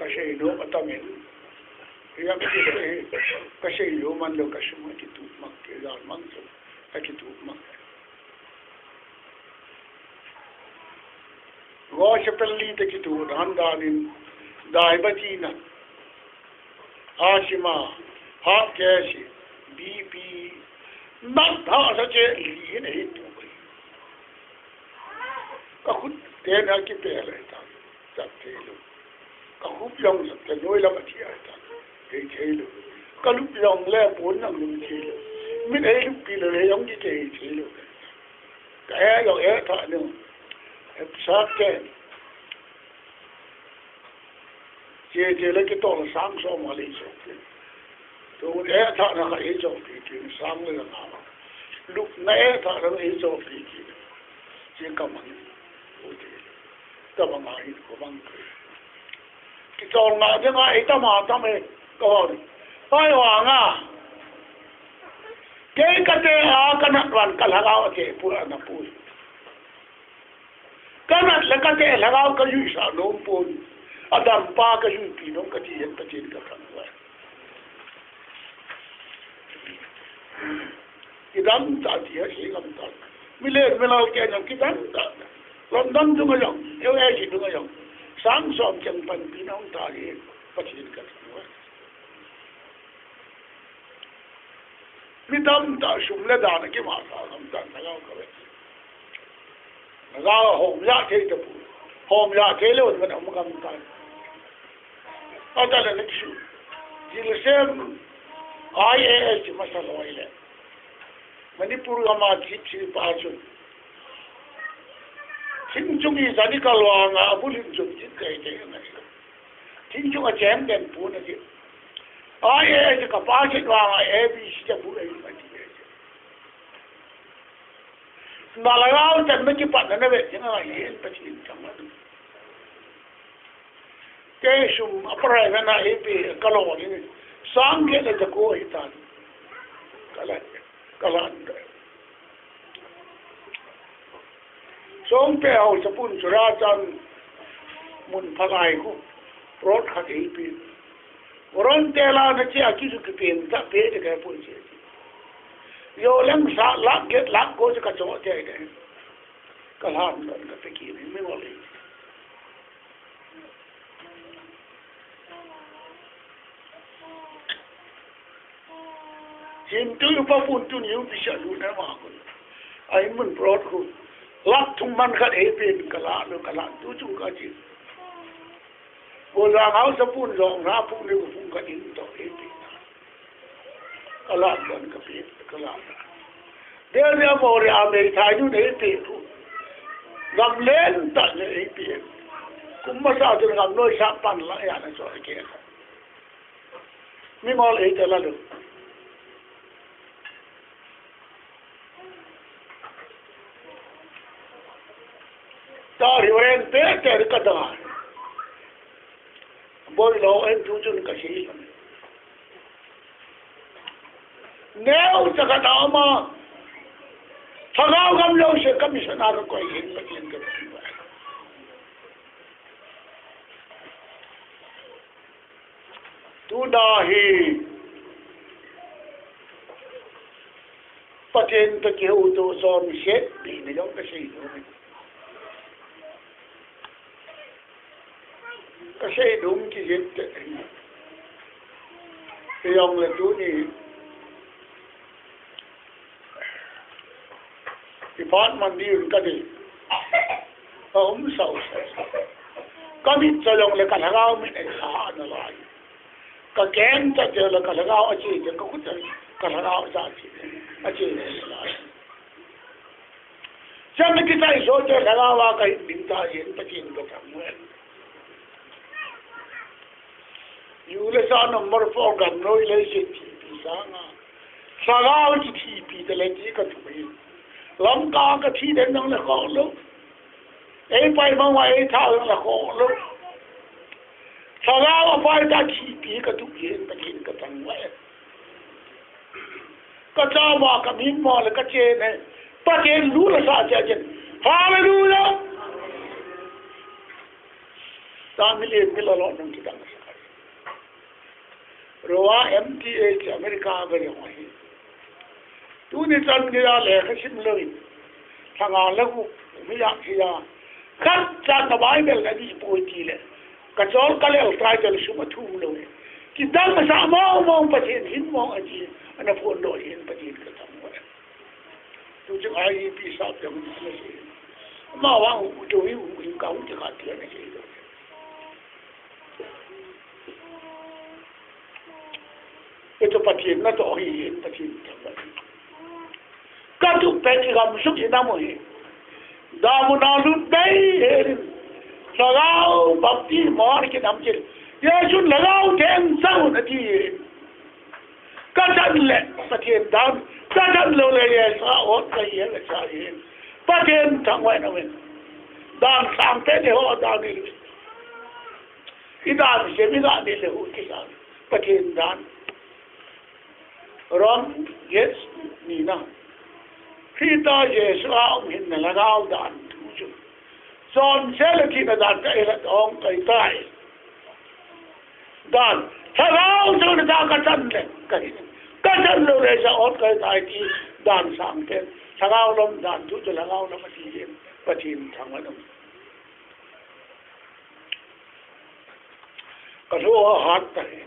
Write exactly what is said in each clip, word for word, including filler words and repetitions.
Kasei nom atam in. Hiya kasei, kasei nom man lou kasum akitup mang, kei jal mang chu akitup mang. Gospel li te kitup dan dan in, diabetes na, asthma, heart case, B P, nat ha sa che li hin hi tu. Ka khut te na kipel ta. Chat thei lou. Ka khup jong sa, ka noi lam a thi a ta. Thei thei lou. Ka lup jong le pon nang lum thei lou. Min ei lup pi lou le jong ki thei thei lou. Ka eh jong eh tha lou. Eh, sa te. Che che le kitol sang som a le so. Tun eh tha na ka eh jong pi pi sang le na. Lup na eh tha na eh jong pi pi. Che ka mang. Ka mang a hi ko mang. Kichol nga ding a, ei tam a tam e, ka hon. Pai wa nga. Kei ka te a, ka nat wan ka lhagao a che pu a na pu. Ka nat le ka te lhagao ka jui sa nom pon. Adam pa ka jui pi nom ka ti hen Pathen ka kan wa. Kidang ta ti a si ngam ta. Mi le mi lau ke jong kidang ta. London dunga jong, U S dunga jong. Sang som cheng panpi na hung ta hi Pathen ka thangvah. Mi tamtah sum le dan a kimasa ngam ta na lhagao ka ve. Lhagao a hom ja thei ta pu. Hom ja thei lou man a um ngam ta. Ata le next. Jilsem I A S masa loi le. Manipur gam a thip thip pa chun. Thing chung i jani ka lua nga a bul hin chun thip kai te ngai. Thing chung a chem den pu na thip. I A S ka pa chun wa nga A B C te pu ei ma thip. Na lhagao chan na kipat na na ve, jing a yen Pathen chang na. Kei sum a parai na na A P ka lo ni. Sang ke na jako hi tan. Ka la, ka la. Song pe hau sapun chura chan mun phalai ku. Rot khat A P. Volunteer la na che a kisu kipen ta pe de ka pun che. Yo lang sa lak get lak ko che ka cho te de. Ka lam don ka pe ki ni mi ngol e. Chin tu pa pun tu ni u pi sa lu na ma ko. Ai mun brot ko. Lak thum man khat A P ka la lo ka la tu chung ka chi. Ko la ngau sapun jong na pung ni ko pung ka in to A P. Ka la don ka pe, ka la. Dia dia mo ri a mei thai nu nei pe ku. Gam len ta nei pe. Kum masa tu gam noi sa pan la ya na so ke. Mi ngol ei te la lu. Ta ri ren pe te ri ka da. Boi lo en tu chun ka si. Neu cha ka da ma. Lhagao gam lo se ka mi sa na ka koi hin ka tin ka. Tuna hi Pathen toh kihoutoh chomset ding na jong ka sei nom e. Ka sei nom kijet te. Kei jong le tuni Department ding ka ti. Ka um sau sau. Ka mit cha jong le ka lhagao mit e sa na lai. Ka keng cha jong le ka lhagao a che jong ka khut cha ka lhagao cha che. A che na lai. Cha mi ki tai so te lhagao a ka hin ding ta yen Pathen ka thangvah. U le sa number four gam noi le se thipi sanga. Lhagao chu thipi te le ti ka thu hi. Lamka ka thi den nang le kho lo. Ei pai mang wa ei tha nang le kho lo. Lhagao a pai ta thipi ka thu hi Pathen ka thangvah. Ka cha ma ka min ma le ka che ne. Pathen lu la sa che chen. Hallelujah. Ta mi le mi la lo nang ki dang. Roa M T A chu America a gal jong ahi. Tuni chan geiya lekha sim louvin, lhanga le gup mi a thi a, khat chan a Bible a dih poi tile, ka chol ka lel tai tile sum athum lou e. Kidang masa mong mong Pathen hin mong ahi, ana phondoh hin Pathen ka thangvah e. Tu chun I E P sap jong ana sei. Amavang u, u, u, u, ka u te ka ti ana sei lou. Hichu Pathen natoh ahi, Pathen thangvah. Ka tup pet hi gamsung hi nam u hi. Damun a lut bei hi. Lhagao baptisma a kinam chil. Jesun Lhagao Theng chang un ati hi. Ka chan le Pathen dan, ka chan lou le Jesu a ot ka hi le cha hi. Pathen thangvah in aum in. Dan sang te ni ho dan ni. I dan se mi dan ni le hu ki dan. Pathen dan. Rom, yes, ni na. Christa Jesu a um hinna lhagao dan thu chu. Chonse le thina dan ka ilat ong kai tai. Dan, lhagao chu na ta ka chan le, ka hi. Ka chan lou le cha ot kai tai ti dan sang te. Lhagao lom dan thu chu lhagao lom ati hin. Pathen thangvah in aum. Ka lou a hat tai.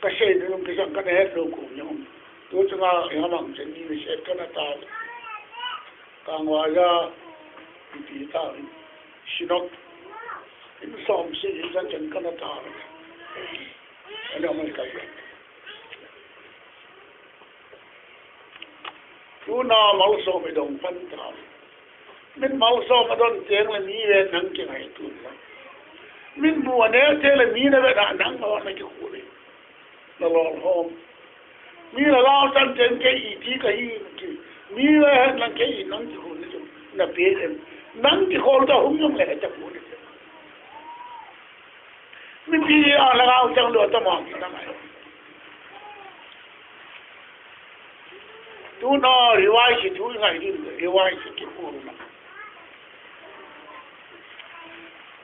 Ka sei nung kisang ka na het lou kum jong. Tu chunga i hamang chen ni mi set ka na ta. Ka ngwa ya, ipi ta, sinok. In som si, in san chen ka na ta. Ani amai ka ya. Tuna malsom i dong pan ta. Min malsom a don teng le mi ve nang kingaito la. Min bu a ne teng le mi na ve na nang lo na kikhu le. Na lolhom. Mi la lao tan teng kei iti ka hi ki. Mi ve nang kei nang kikhu le chu. Na pe em. Nang kikhol ta hung yong le ta khu le. Mipi a lhagao chang lou tama ki na ngai. Tuna revise thu ngai din, revise ki purna.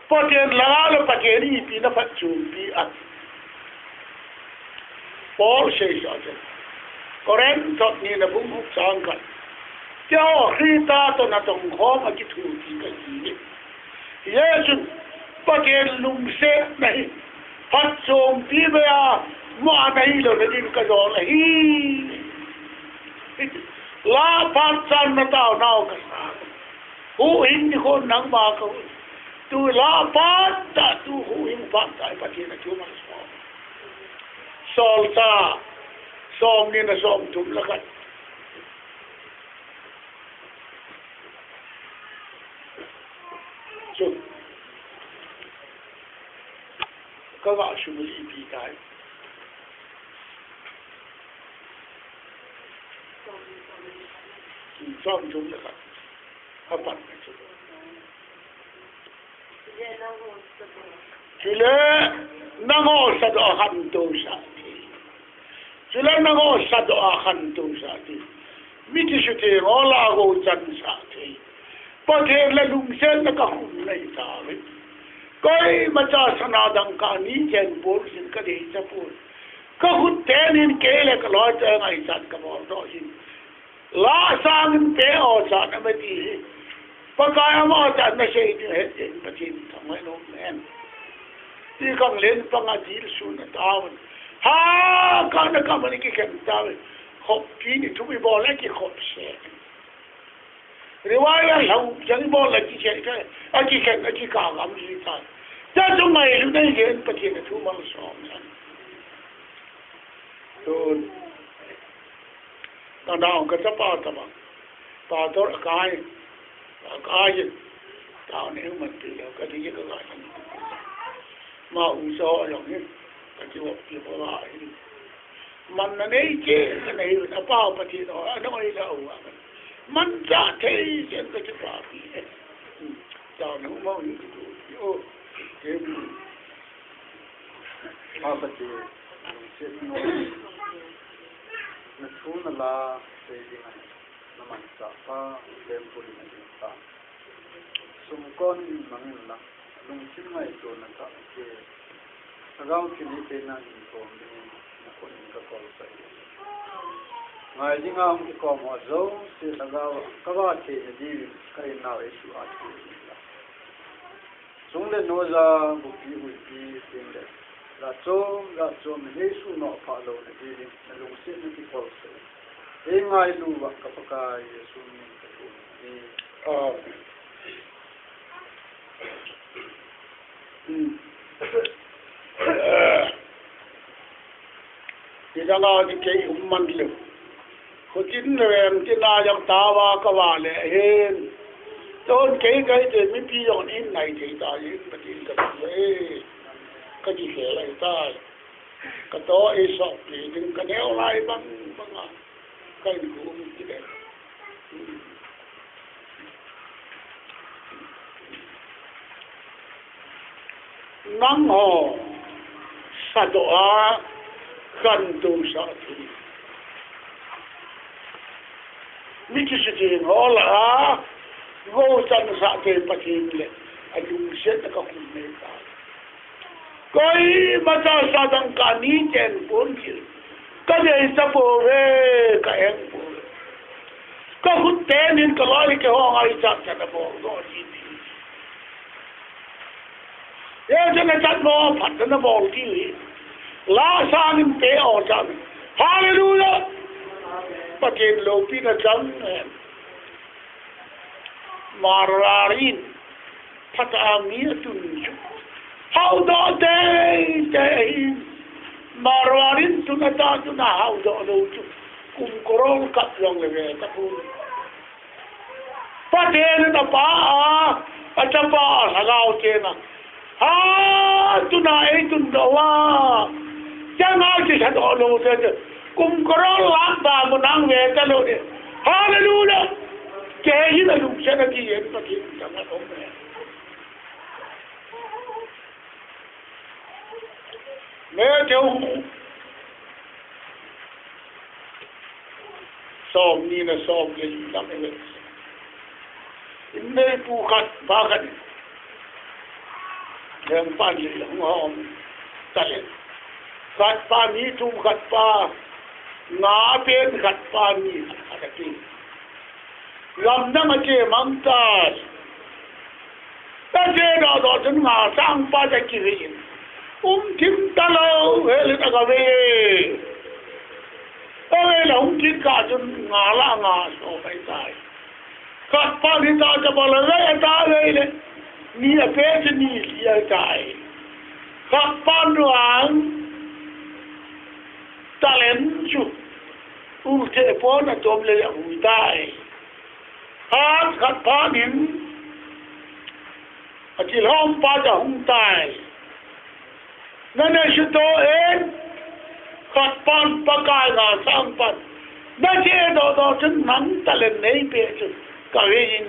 Pathen lhagao le Pathen ipi na phatchompi a. Paul sei sa chu. Corinth thot ni na bung gup chang khat. Keiho Christa toh na tong khom a kithupi ka hi. Jesu Pathen lungsetna hi phatchompi beiya mo a na hi lou na din ka dol ahi. La phat chan na tao nau ka sa. Huhhing ni khon nangma ka hu. Tu la phat ta tu huhhing phat ta Pathen a thu malsom. Solchah, som ni na som thum le khat. Chu. Ka ga sum ipi tai. Som thum le khat. Apat na chu. Chule, nangho sadoh a khantou sah thei. Chule, nangho sadoh a khantou sah thei. Mi kisutheng ho la gou chan sah thei. Pathen le lungsetna ka khum nei tauve. Koima cha sana dangka ni chen bol sin ka dei cha pon. Ka khut teni in kei le ka loi te ngaichat ka bol doh hin. La sangin pe o chan a mati hi. Pakai ama chan na sei ding het in Pathen thangvah in aum hen. Ti kang len panga dilsun a tauvin. Ha, ka na ka mani kikhen tauvin. Khoppi ni thu i bol a kikhop se. Revival hau jang i bol a kikhen ka, a kikhen a kikah gam hi ta. Cha chu ngailutna hi len Pathen a thu malsom hen. Tun. Ka nao ka chapa tama. Pastor a kai. A kai. Tao ne man ti lo ka ti ka kai. Ma u so lo ni. Ka ti wo ti ko la hi. Man na nei che ka nei na pa pa ti lo. A no i la u a. Man cha thei chen ka ti pa pi. Tao ne ma u ni tu. Yo. Ke. Pa pa ti. Che no. Na thu na la sei ding a. Na manchah pa, lem pulin a ding pa. Sumkon in mangin lang, lungthim ngaito na tah ke. Lhagao thilhih theina in kom dingin na Ka kol sa e. Ngai dinga hung kikom ho jouse lhagao a ka va thei na diuvin ka innau Jesu a thei ding la. Sung le nu ja, bupi huipi, tin le jat chom, jat chom, Jesu nopha louna diuvin na lungsetna kikol sa e. Ei ngailu uva ka Pakai Jesu min ka thum e. Amen. Hmm. Nidang a chu kei um man lou. Khutin le veng tin a jong tao a ka va le hin. Chun kei kahi te mipi jong in nai thei ta hin Pathen ka thum e. Ka kikhel ahi tai. Ka to ei sop pi ding ka neo lai bang bang a. Ka in kum ti le. Nangho sadoh a khantou sah thei. Mi kisih ding ho lah a gou chansah thei Pathen le alungsetna ka khum nei tai. Koima cha sa dang ka ni chen pon kil. Ka nei sa pouve, ka eng pouve. Ka khut teni in ka loi le kei ho ngaichat chan abol doh ji ti. Ye chan achat mo phat na bol ti. La sang in pe o chan. Hallelujah. Pathen loupina chang e. Marwar in phat a mi atun chu hao doh teitei ahi. Marwar in tun ata tun a hao doh lou chu kum crore kap jong le ve tapon. Pathen in apa a, achapa a, lhagao chen a Ha, tuna ei tun doh uva. Chang a kisadoh lou te te. Kum crore lakh ba mu nang ve talou de. Hallelujah. Kei hin alungset a kijen Pathen chang a um e. Matthew Som ni le som le li lang e. Inneipu khat pa khat in lengpan li hung hom talent. Khat pa ni thum, khat pa nga pen, khat pa ni khat a pen. Lamdang a che mang tai. Ache doh doh chun nga sang pa cha kivei in. Um thim talou, hel in aga vei e. Avei le hung kit kah chun nga lah nga so pai tai. Khat pa ni ta cha bol a vei a ta vei le. Ni a pe chu ni li a tai. Khat pa nu ang talent chu. Ul te pon a tom le a hui tai. Khat, khat pa nin, achilhom pa cha hung tai. Na neisutoh e, khat pan Pakai nga sang pan. Na che doh doh chun nang talent nei pe chu ka vei in.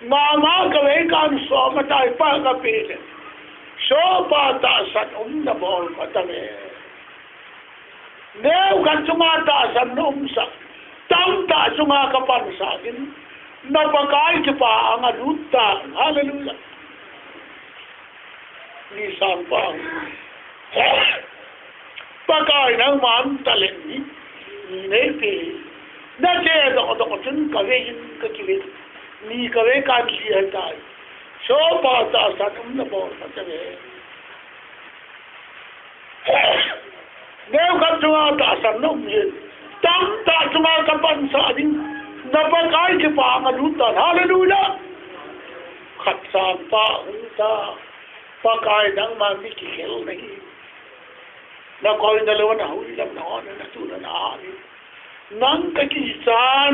Mama ka vei kan som a tai pa ka pe le. Sopa tahsan um na bol pa ta ve. Neo khat chunga tahsan na umsah, tamtah chunga ka pansah ding, na Pakai kipa anga lut tan. Hallelujah. Ni sang pa ang. Pakai nangman talent ni, ni neipe. Na che doh doh chun ka vei in ka kivei. Ni ka vei kan li ahitai. Sopa tahsan um na bol pa ta ve. Neo khat chunga tahsan na um e. Tamtah chunga ka pansah ding. Na Pakai kipa anga lut tan. Hallelujah. Khat sang pa hung ta. Pakai nangman mi kikhel nahi. Na koi na lou na hui lam na on na tu na na ni. Nang ka kichan.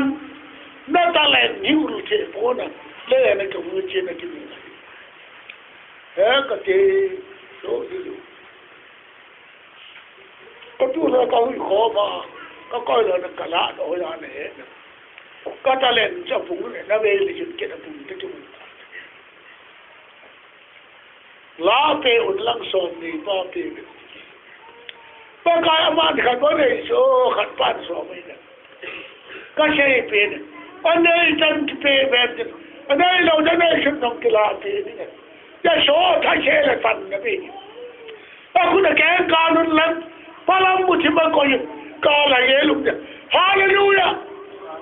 Na talent ni ul che pon a. Le na ka hu che na ki ni. He ka te, so, so, so. Ka tu le ka hui khom a, ka koi le na ka la doh ya ne. Ka talent cha pung le na vei le chun ke na pung te chun. La pe un lang som ni pa pe. Pakai aman khat bou nei so khat pan som mai na. Ka sei pen. Anei tan kipe pen. Anei lou tan nei sun nong kila pen. Ya so tha sei la tan na pen. Akhu na keng ka nun lang. Palam bu thim a koi, ka la ye lum de. Hallelujah.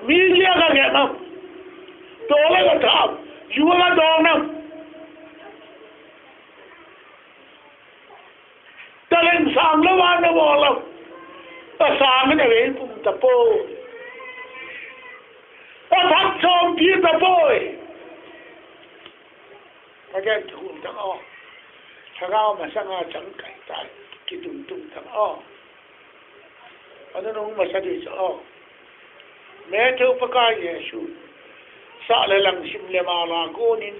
Mi ye ka ye nam. Tola ka tham. Yu ka dong nam. Talent sang lo wa na bo lo. Asang na ve pum ta po. Aphat chom pi ta po. Again, thul tang o. Lhagao masanga chang kai tai. Kitum tum tang o. Anunung masa di sa o. Matthew Pakai Jesu. Sa le lang sim le ma la gonin.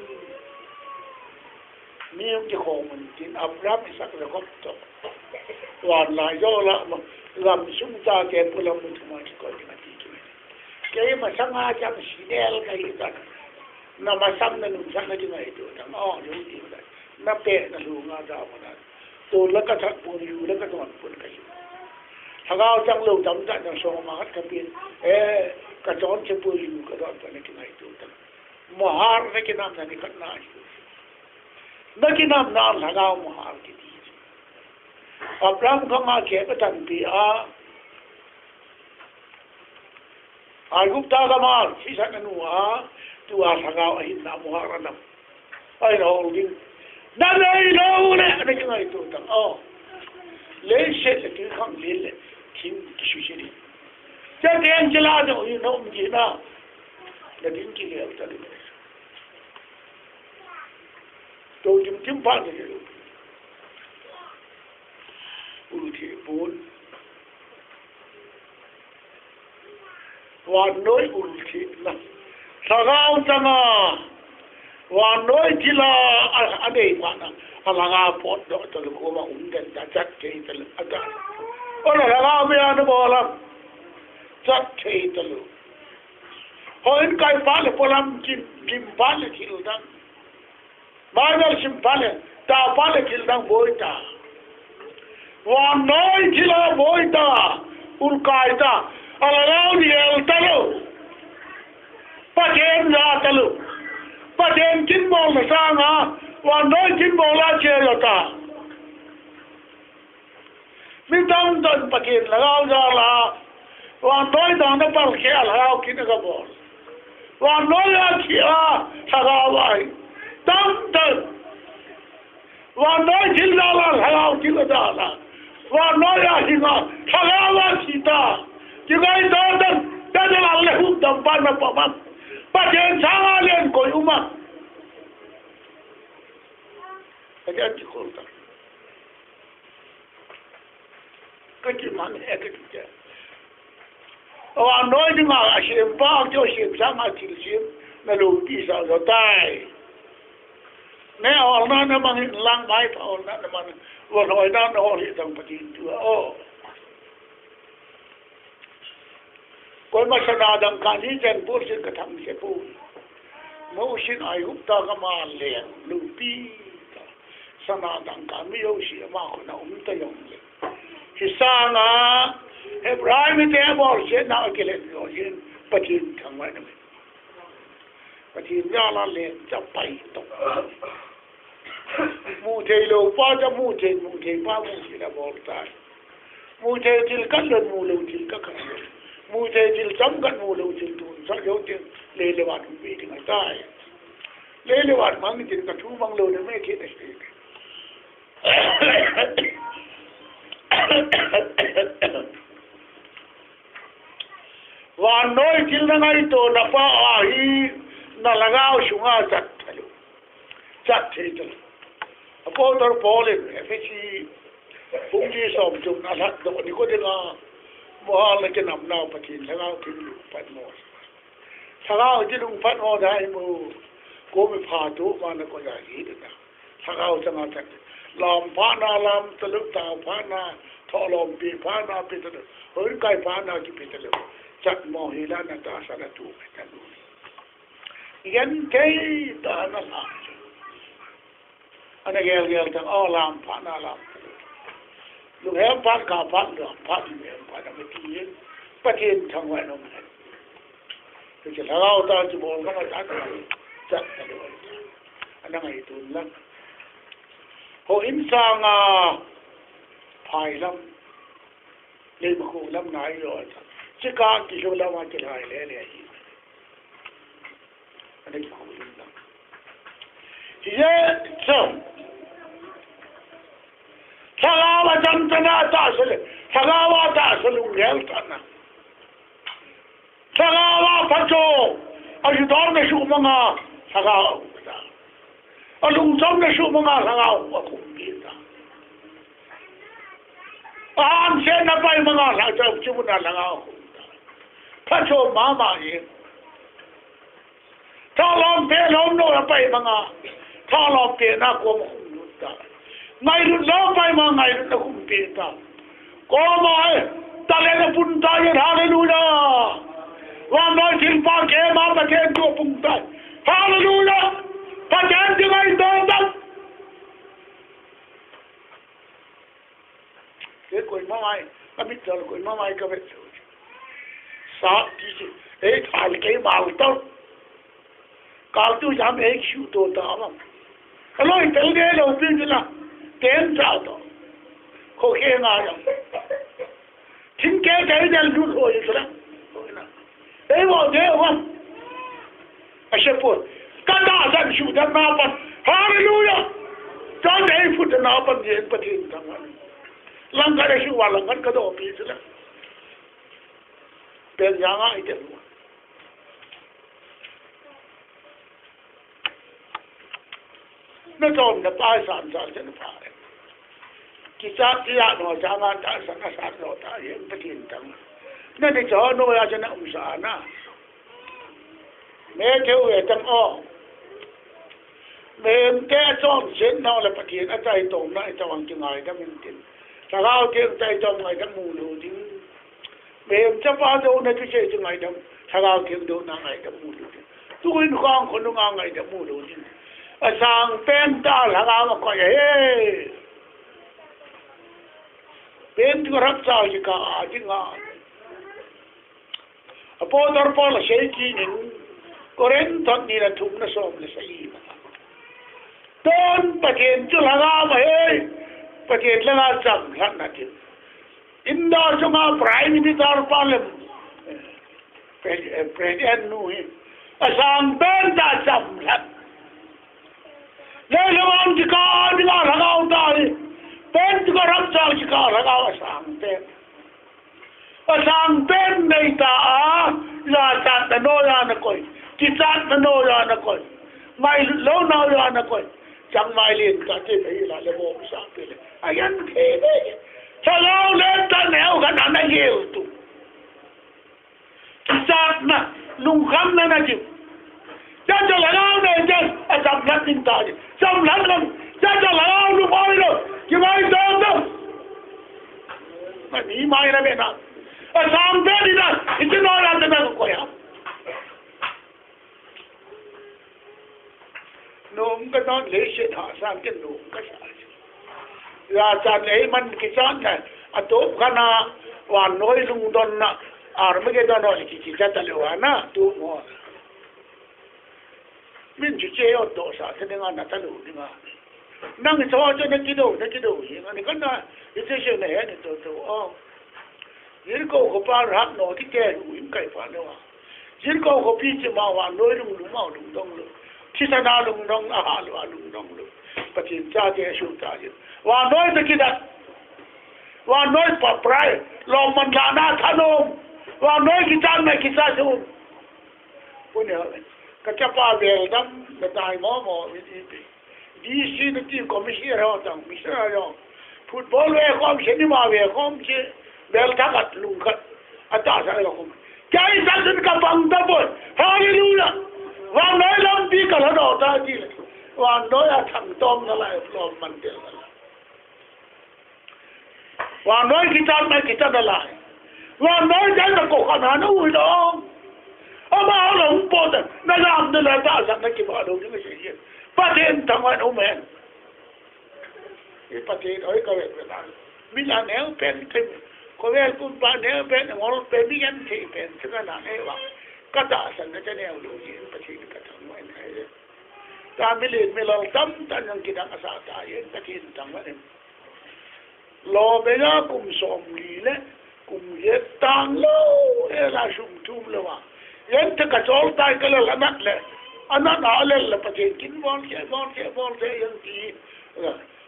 Mi hung kikhom un tin Abraham, Isaac, Jacob to. Wan lai jo la ma. Lam sum ta ke pulam mu thuma ki ko ni ma ti ki. Kei masanga chang sinel kai ta. Na masang na nung sang na ti ngai tu tang o, lu ti ta. Na pe na lu nga da ma na. To la ka thak pun, lu la ka ton pun kai. Lhagao chang lo tam ta na so ma khat ka pin. Eh, ka ton che pun, lu ka ton pun na ti ngai tu tang. Mohar na kinam na ni khat na. Na kinam na lhagao mohar kiti. Abraham ka ma ke ka tan pi a. Aigupta ka ma, si sa na nu a, tu a lhagao a hin na mohar a nam. Ai na hol ding. Na nei lo le, na ki ngai tu tang. O. Lei set le, kin khang le le, kin ki su se di. Cha den ki la no, i no, mi na. Na din ki le ta le. To jim jim pa ne. Ul thi pun. Vannoi ul thina. Lhagao changa. Vannoi thila a, a nei pa na. A langa pot do to lu ko ma um den ta chat thei ta lu. A ta. O la langa me a na bo la. Chat thei ta lu. Hoi kai pa le polam kim, kim pa le thil dang. Bible sim pa le, ta pa le thil dang boi ta. Vannoi thila boi ta, ul kai ta, a lhagao ni el ta lo. Pathen ja ta lo. Pathen kin bol na sanga, vannoi kin bol a che lo ta. Mi tamtah in Pathen lhagao jal a, vannoi dan a palkhe a lhagao kin a ka bol. Vannoi a thi a lhagao ahi. Tamtah. Vannoi thil jal a lhagao thil a jal a. Vannoi a hing a lhagao a thi ta. Kingai ta dan, ta dan a le hu dam pa na pa man. Pathen sanga len koi um a. Pathen ti khol ta. Ka ti man e ka ti te. Vannoi dinga a sem pa, a jo sem sanga thil sem, na lo ti sa jo tai. Ne a hol na na mang in lang mai pa hol na na mang, vannoi na na hol hi dang Pathen tu a o. Koima sana dangka ni chen bul sin ka thang se pu. Mo sin Aigupta ka ma le lu pi ta. Sana dangka mi yo si ma ko na um ta yong le. Hi sanga Hebrai mite bol se na ke le yo sin Pathen thangvah na. Pathen jal a len cha pai to. Mu thei lou pa cha mu thei, mu thei pa mu thei na bol tai. Mu thei thil khat lou, mu lou thil khat khat lou. Mu thei thil chom khat, mu lou thil tun sa lou thil, lei le van hung pe ding ahi tai. Lei le van mang thil ka thu mang lou le me thil na sei. Vannoi thil na ngaito na pa ahi, na lhagao sunga chat tha lou. Chat thei ta lou. Apostol Paul in Ephesi bung li som chun a lhat doh ni ko dinga, mohal na kinam nau Pathen lhagao kin lu pan mo. Lhagao ti lung pan mo dai mo. Ko mi pha tu ma na ko ya hi de na. Lhagao changa chat. Lam pha na lam ta lou, tao pha na, thohlom pi pha na pi ta lou. Hoi kai pha na ki pi ta lou. Chat mo hi la na ta sa na tu pi ta lou. Yan thei ta na la. Ana gel gel tang o lam pha na lam. Lunghem pha ka pha, lam pha, lunghem pha na mati yin. Pathen thangvah na mati. Hiche lhagao ta kibol ka ma ta ta. Chat ta lou ta. Ana ngaito lang. Houin sanga phai lam. Leimakhong lam nai jo ta. Chika kijo lam a kilhai le le hi. Ana kikhong lam. Hiche chu. Lhagao a chang chana tahsa le. Lhagao a tahsa lunggel tana. Lhagao a phatchom, a judonna sumanga lhagao a um ta. A lungchomna sumanga lhagao a khumpi ta. A hamsetna pai manga lhagao chimuna lhagao a khum ta. Phatchom mama hi. Thalom pelhom lou a pai manga. Thalom pena koma khum lut ta. Ngailut lou pai manga ngailutna khumpi ta. Koma e, talent a pung ta yen, hallelujah. Vannoi thilpha kema Pathen thu a pung ta. Hallelujah. Pathen thu ngaito ta. Ke koima mai, amit tal koima mai ka vet. Sa ti se, e thal ke mal ta. Kaltu jam ek shu to ta ma. Aloi tel de lo pin la. Ten ta to. Kho ke nga ya. Thin ke ke de lu ho ye la. Ei wo de wo. Ashe po. Ka tahsan shu da na pan. Hallelujah. Chon ei fu da na pan ye Pathen ta ma. Lang ka de shu wa lang ka do pi la. Pen ya nga i de. Na chom na pa san san chen pa. Kicha kiya no cha ngan ta san na san lo ta yen Pathen tang. Na ni cho no ya chen na um sa na. Me keu e tang o. Me em te chom chen no le Pathen a chai tom na i tawang ki ngai da min tin. Lhagao Theng chai chom ngaidam mu lou ding. Mihem chapa douna chu chai chu ngaidam, Lhagao Theng douna ngaidam mu lou ding. Tuin khang khonunga ngaidam mu lou ding. Asang pen ta Lhagao a koi ahi. Pen chu rapture hi ka a dinga. Apostle Paul a sei kit in, Corinth thot ni le thum na som le sagi na. Tun Pathen chu Lhagao ahi, Pathen Lhagao chamlhatna tin. India sunga Prime Minister pa le, eh, Pre-, eh, President nu hi. Asang pen ta chamlhat. Leilung a kikah dinga Lhagao ta hi. Pen chu ka rapture kikah Lhagao asang pen. Asang pen nei ta a, jachatna noiya na koi, kichatna noiya na koi, ngailut louna noiya na koi, changmai len kati pei la le bom sa pe le. Ayan the be. Chalou le ta neo ka na na yeu tu. Kichatna, lungkhamna na ji. Cha cha Lhagao nei cha, a chamlhat ding ta ji. Chamlhat lam, cha cha Lhagao lu boi lo, kivai to to. Ani mai na be na. Asang pen ni na, iti no la ta na ko ya. Nom ka non le se tha sang ke nom ka sa. Jachat le man kichat na. Atop khat na vannoi lungdonna. Armageddon ho le kicha ta le vana tu mo. Min chu che yo to sa te nga na ta lu ni nga. Nang cho cho na kido, na kido hi nga ni kana. Ite se na he ni to to. Oh. Jericho khopa Rahab no kite u in kai pa le va. Jericho khopi chi ma vannoi lung lung ma lungdong lo. Thisana lungdong a ha lo a lungdong lo. Pathen chate a sum ta jin. Vannoi ta kidat. Vannoi pa prai. Lom manlana thanom. Vannoi kichat na kichat sum. Punia. Ka chapa veldam na tai mo mo mi ti pi. D C na ti commissioner ho tang, missioner ho. Football ve khom, cinema ve khom che, bel thakat lungkhat. Ata sa ka khom. Kei sa sun ka pang ta poi. Hallelujah. Vannoi lampi ka lhado ta ti le. Vannoi a thangtom na lai, lom man tel na lai. Vannoi kichat na kichat na lai. Vannoi chai na ko kana na ui lo. Ama lo po ta na lam de la ta sa na ki ba lo ni se ye. Pathen thangvah in um hen. E Pathen oi ka ve ve na. Mi la neo pen te. Ko ve kum pa neo pen ngol pen mi yan te pen te ka na ne va. Ka ta sa na te neo lo ji Pathen ka thangvah in ai. Ta mi le mi lo tam ta nang kidang asa ta ye Pathen thangvah in. Lo be ya kum som li le. Kum get tang lou, e la sum thum lou a. Yen te ka chol tai ka lel anat le. Anat a lel le Pathen kin bol ke, bol ke, bol ke, yen ti.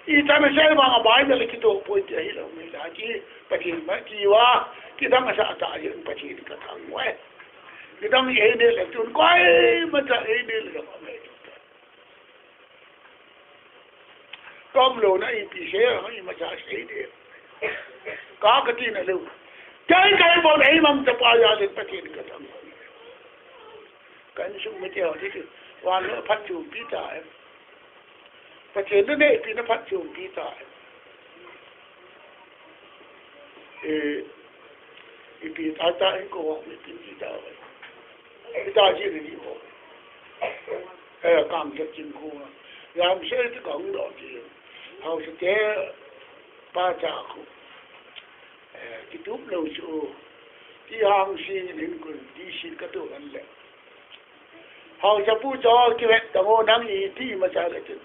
I ta na sei bang a bai le ki to poi te hi lou me la ki. Pathen ma ki wa, ki dang sa ta yen Pathen ka thang we. Ki dang ye ne le tun koi ma ta ye ne le me. Kom lou na ipi sei, imacha sei de. Ka ka ti na lou. Kai kai bol ei mang ta pa ya le Pathen ka thang. Kan sum me te ho ti ti. Wan lo phat chu pi ta em. Pathen ne pi na phat chu pi ta em. E, ipi ta ta in ko, ipi ti ta. Ita ji ni ko. E, kam ja chin ko. Yam se ti kong do ji. Hausa te pa cha ko. E, kitup lou chu. Ti hang si nin kun ti si ka tu an le. Hausa pu cho ki vet ta ngo nang i ti ma cha le tin.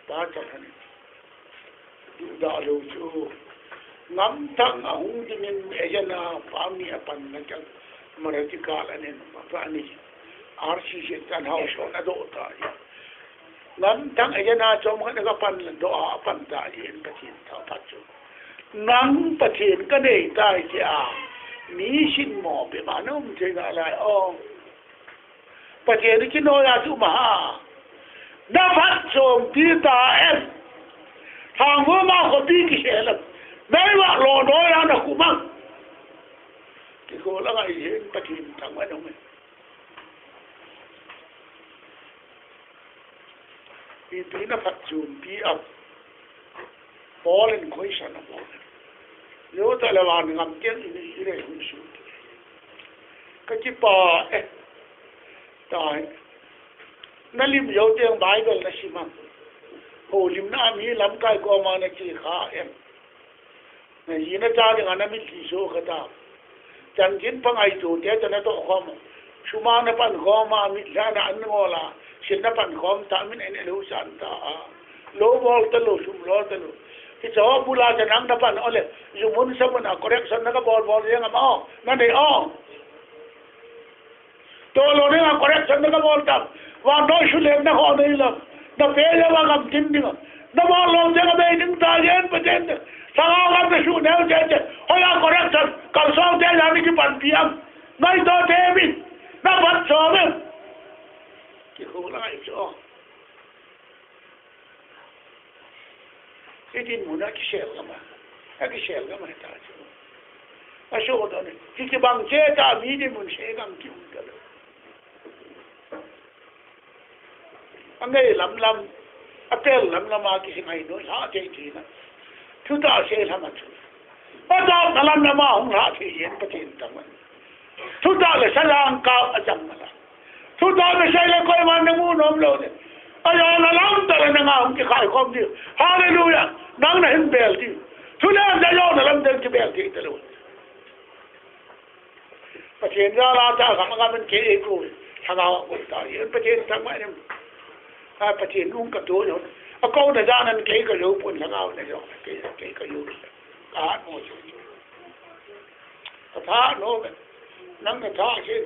Pa cha ni. Duhdah lou chu. Ngamthang ahung dingin agenda pa mi apan na chang. Marathi kal anen pa ni. R C C kan hausa na do ta. Ngamthang agenda chom kan ka pan do a pan ta yen Pathen thapha chu. Nang Pathen ka nei tai ti a. Mi sin mo be ma nom te na lai o. Pathen kinoiya chu ma ha. Na phatchompi ta em. Thangvah ma khopi kisel em. Neiva lo noiya na khu mang. Kikhola ngai hin Pathen thangvah nong em. Ipi na phatchompi am. Paul in question abol. Yo ta le van ngam keng ini ire hung su. Ka kipa e. Tai. Na lim yo teng Bible na sim am. Ho lim na mi lamkai koma na chi kha em. Na ji na cha ding a na mitlhi so kha ta. Chanchin pha ngaito te ta na toh khom. Sum a na pan khom a, mitlhi a na an ngol a. Sil na pan khom ta, min en lou san ta a. Lou bol ta lou, sum lou ta lou. Hiche ho bul a cha nang na pan ole. Jumun samun a correction na ka bol bol jeng am o. Na nei o. Tolou ding a correction na ka bol tam. Vannoi sulen na ho nei lam. Na pe le va gam tin ding a. Na bol lou ding a bei ding ta yen Pathen te. Lhagao gam na su neo te te. Hoiya correction. Kalsong te ya ni kipanpi am. Ngaito te mi. Na phatchom em. Kikhola ngai cho. Hitin mun a kisel gam a. A kisel gam a ta chu. A so da ni. Ki kibang che ta mi dinmun se gam ki um ta lou. A ngai lam lam. A pel lam lam a ki se ngai no la te ti na. Thu ta se lam a chu. A ta na lam lam a hung la te yen Pathen ta man. Thutah le salang kap a chang mala. Thutah le sei le koiman na mu nom lou le. Ajo na lam tah le na ngah hung kikhai khom diu. Hallelujah. Nang na hin bel diu. Thulem ja jo na lam tah le kibel thei talou. Pathen jal a cha gam gam in kei ei ko. Lhagao a ko ta. Pathen thangvah in. A Pathen nung ka to jo. A ko na ja nan kei ka jo pon lhagao na jo. Kei, kei ka jo. Ka hat mo jo. Ka tha nom e. Nang na tha sin.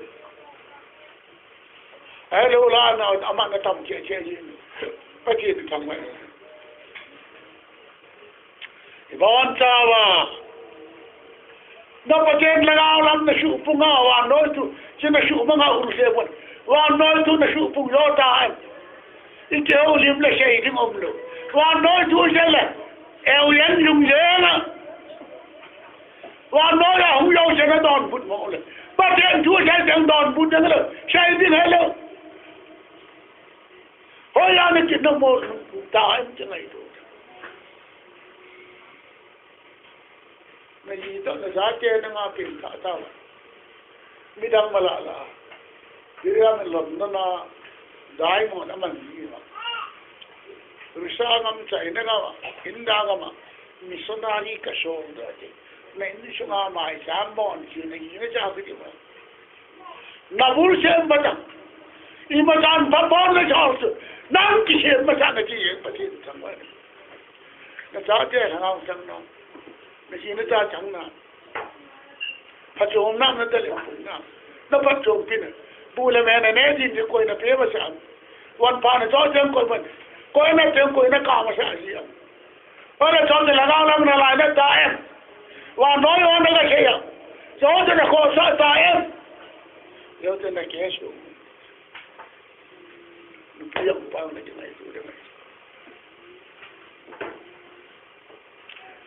Ahilou le na, ama na tam che che jin. Pathen thangvah e. Ibon chawa. Na Pathen lhagao lam na suhpung a, vannoi thu, chu na suhmang a ul se bon. Vannoi thu na suhpung jo ta em. I kihoulim le sei ding umlou. Vannoi thu sei le. Eu yen lung yen a. Vannoi a hung jou se na donbut mo le. Pathen thu sei ding donbut ding le. Sei ding helou. Hoiya na kit na mo ta em che ngaito. Na ji toh na jate na nga pil ta ta. Midang mala la. Diriam London a diamond aman ji ma. Russia gam, China gam, India gam a missionary ka som da te. Na insunga mai jam bon ji na ji na ja ki ma. Na bul sem bata. Ima jan pa bon na jol tu. Nang kisem masa na ji ye Pathen thangvah. Na jate lhagao chang na. Na ji na ja chang na. Phatchomna na tale pumna. Na phatchompi na. Bu le me na ne din je koi na pe masa am. Van pha na jo jeng koi man. Koi na jeng koi na ka masa ji am. Ora jo de la na lang na lai na ta em. Vannoi o na ka che ya. Jo de na ko sa ta em. Jo de na ke su. Nupi a upa na ki ngai tu de ngai.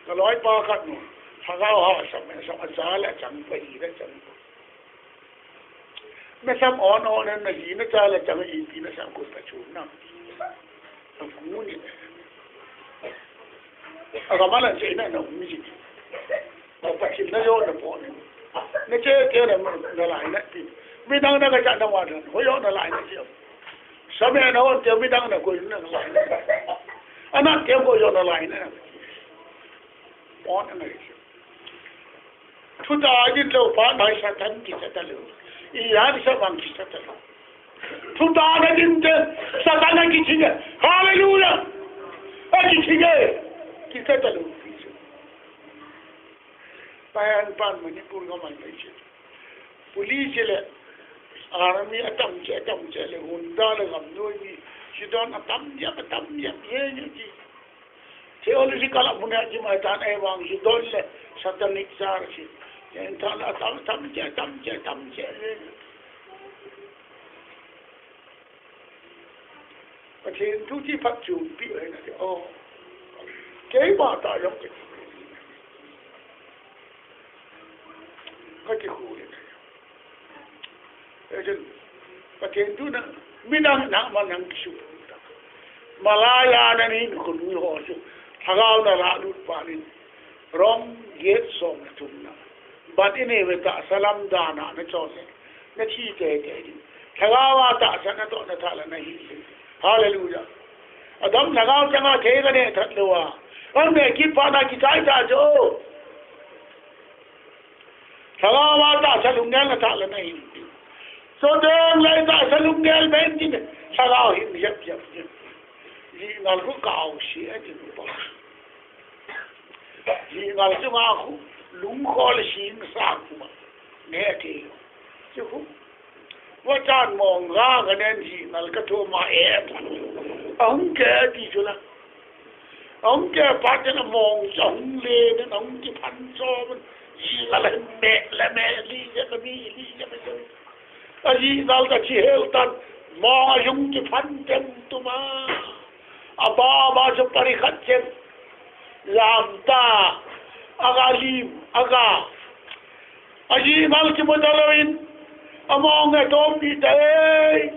Ka loipa khat nu, lhagao ha sam, sam a cha le chang pa, hi le chang pa. Na sam on on na hi na cha le chang, ipi na sam ko pa chu na. Ka pu ni. A ka ma la che na na mi ji. Ka pa chin na yo na po ni. Na che ke na na lai na ti. Mi dang na ka cha na wa na, ho yo na lai na che. Sa me na on te mi dang na ko na lai na. Ana te ko yo na lai na. Pon na. Thu ta din lo pa nai Satan kisa ta lo. I ya ni sa bang kisa ta lo. Thu ta na din te Satan a kithi nge. Hallelujah. A kithi nge. Kisa ta lo. Pan pan Manipur ka man lai che. Police le army atam che, atam che le hunda le gamnoi mi. Sidon atam jep, atam jep, ye ye ti. Theological a mun a ji mai tan e vang sidon le satanic church. Yen tan atam, tam che, tam che, tam che. Pathen thu chi phatchompi u ahi na ti. Oh. Keima ta jong ke. Ka ti khu le. Ejin, Pathen thu na, midang na ma nang kisu. Malaya na ni ko nu ho su. Lhagao na la lut pa ni. Rom get som na tum na. But anyway, tahsa lam dan a na chon le. Na thi tei tei ding. Lhagao a tahsa na toh na tha la na hi. Hallelujah. Adam lhagao chang a thei ka ne that lo a. An ne ki pa na ki chai ta jo. Lhagao a tahsa lunggel na tha la na hi. So deng lai tahsa lunggel ben din. Lhagao hin yap yap yap. Ji ngal ko kau si a din pa. Ji ngal chunga khu lungkhol sing sang khu ma. Ne ti. Chu khu. Vachan mong ga ga nen ji ngal ka thoma e. Ahung ke ti chu la. Ahung ke pa chen a mong chu ahung le nen ahung ti phan cho man. Ji ngal a me le me li je ka mi li je ka jo. A ji ngal ka chi hel tan mong a jung ti phan tem tu ma. A ba ba chu pari khat chen. Lam ta, aga lim, aga. A ji ngal kimu ta lo in, a mong a tom di ta ei.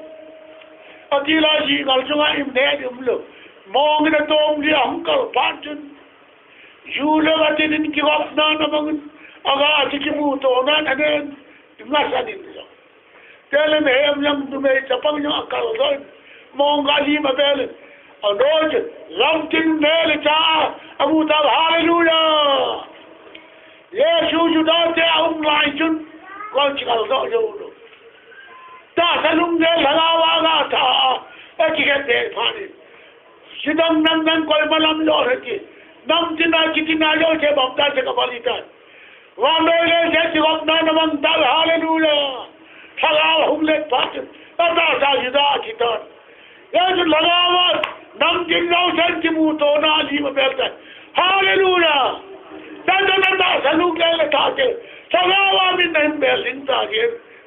A ti la ji ngal chunga im ne di um lo. Mong in a tom di a hung kal pan chun. Ju le a tin in ki gop na na mong in, aga a ti kimu to na na nen, nga sa din lo. Tele me em yang tu me chapang yang akal don. Mong ga li ma bel. Ano je, lam tin me le cha, amu ta hallelujah. Yesu Juda te a um lai chun, kol chi kal do jo lo. Tahsa lunggel lhagao a ga tha, e ki ke te pha ni. Sidang nang nang koi malam lo he ki. Nam tina ki tina yo che baptize ka bali ta. Vannoi le che chi gop na na mang ta, hallelujah. Lhagao hung let pha chu. Tahsa Juda ki ta. Yesu lhagao a nam tin lo sen kimu to na li ma bel ta. Hallelujah. Ta ta ta tahsa lunggel le tha te. Lhagao a min na hin bel ling ta ke.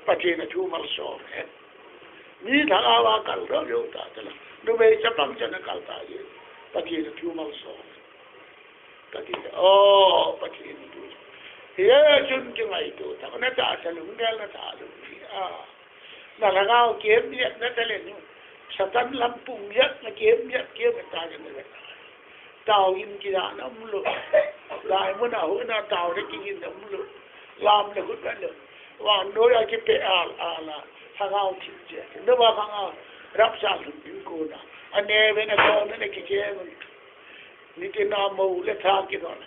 Pathen a thu malsom e. Mi lhagao a kal do yo ta ta la. Numei chapang chan a kal ta ye. Pathen a thu malsom. Ka ti, oh, Pathen thu. Hichun kingaito ta. Na tahsa lunggel na tha lou. Ah. Na lhagao kem yep na ta le nu. Satan lam pung yep na kem yep kem ta le nu. Tao in ki da na um lo. Lai mun a hu na tao le ki in na um lo. Lam le hu na lo. Vannoi a ki pe al al a. Lhagao thi che. No ba khang a. Rap sa lu in ko na. A ne ve na ko na ne ki che mun. Ni ti na mo le tha ki don.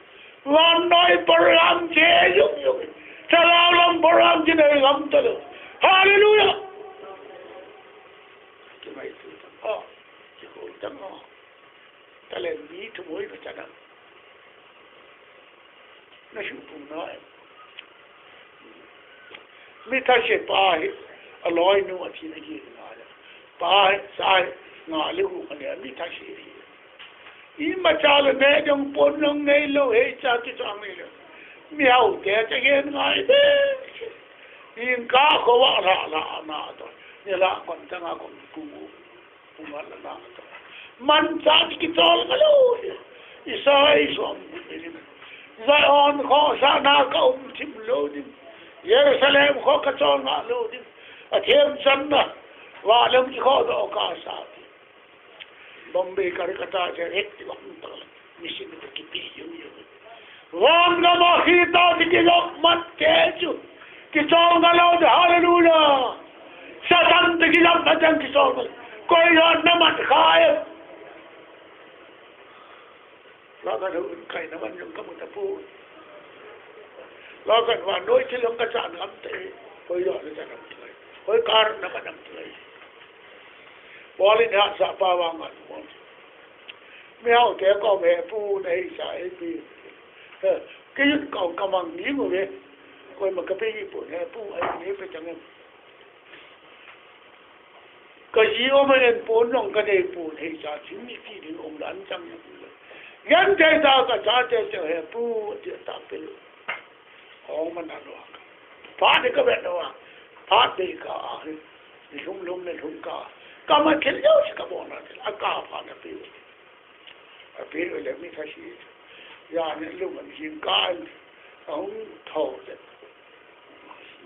Vannoi program che yung yung. Lhagao lam program che ne lam ta lo. Hallelujah. Ki mai tu ta. Oh. Ki ko ta mo. Tale mi thu moi ka chana. Na shu pung na e. Mi thase pa hi, aloinu athi na ki na ya. Pa hi, sa hi, nga le gu ka ne, mi thase hi. Imacha le ne jong pon jong nei lou, heicha ti chang nei lou. Mi hao te cha gen ngai de. Jingkah kho va la la na to. Ni la kon ta nga kon ku. Ku nga la na to. Manchah kichol nga lou. Isai som. Zion kho sa na ka um thim lou ding. Jerusalem kho ka chol nga lou ding. Athem channa. Valam ki kho do ka sa ti. Bombay kar kata je ek ti bang ta. Mission ko kipi yu yu. Wan ga ma khita ti ki lok mat te chu. Kichol nga lou de, hallelujah. Satan ti ki lok mat jang kichol nga lou. Koi yo na mat khai. La ka hu kai na man jong ka mu ta pu. La ka wa noi ti long ka cha na am te. Koi yo na cha na am te. Koi kar na ka na am te. Bol in ha sa pa wa nga mo. Mi hao te ko me pu na hi sa e pi. He, ke yun ko ka mang ni mo ve. Koi ma ka pe ni pu ne pu ai ni pe chang em. Ka ji o ma en pu nong ka nei pu ne sa chin ni ti ding om dan chang ni pu. Yan te ta ka cha te te he pu ti ta pe. Hong man na lo. Phat ni ka be no a. Phat be ka a. Ni lum lum ni lum ka. Ka ma khel yo si ka bo na. A ka phat na pe. A pe le mi ka si. Ya ni lum ni jingkah. A hung tho le.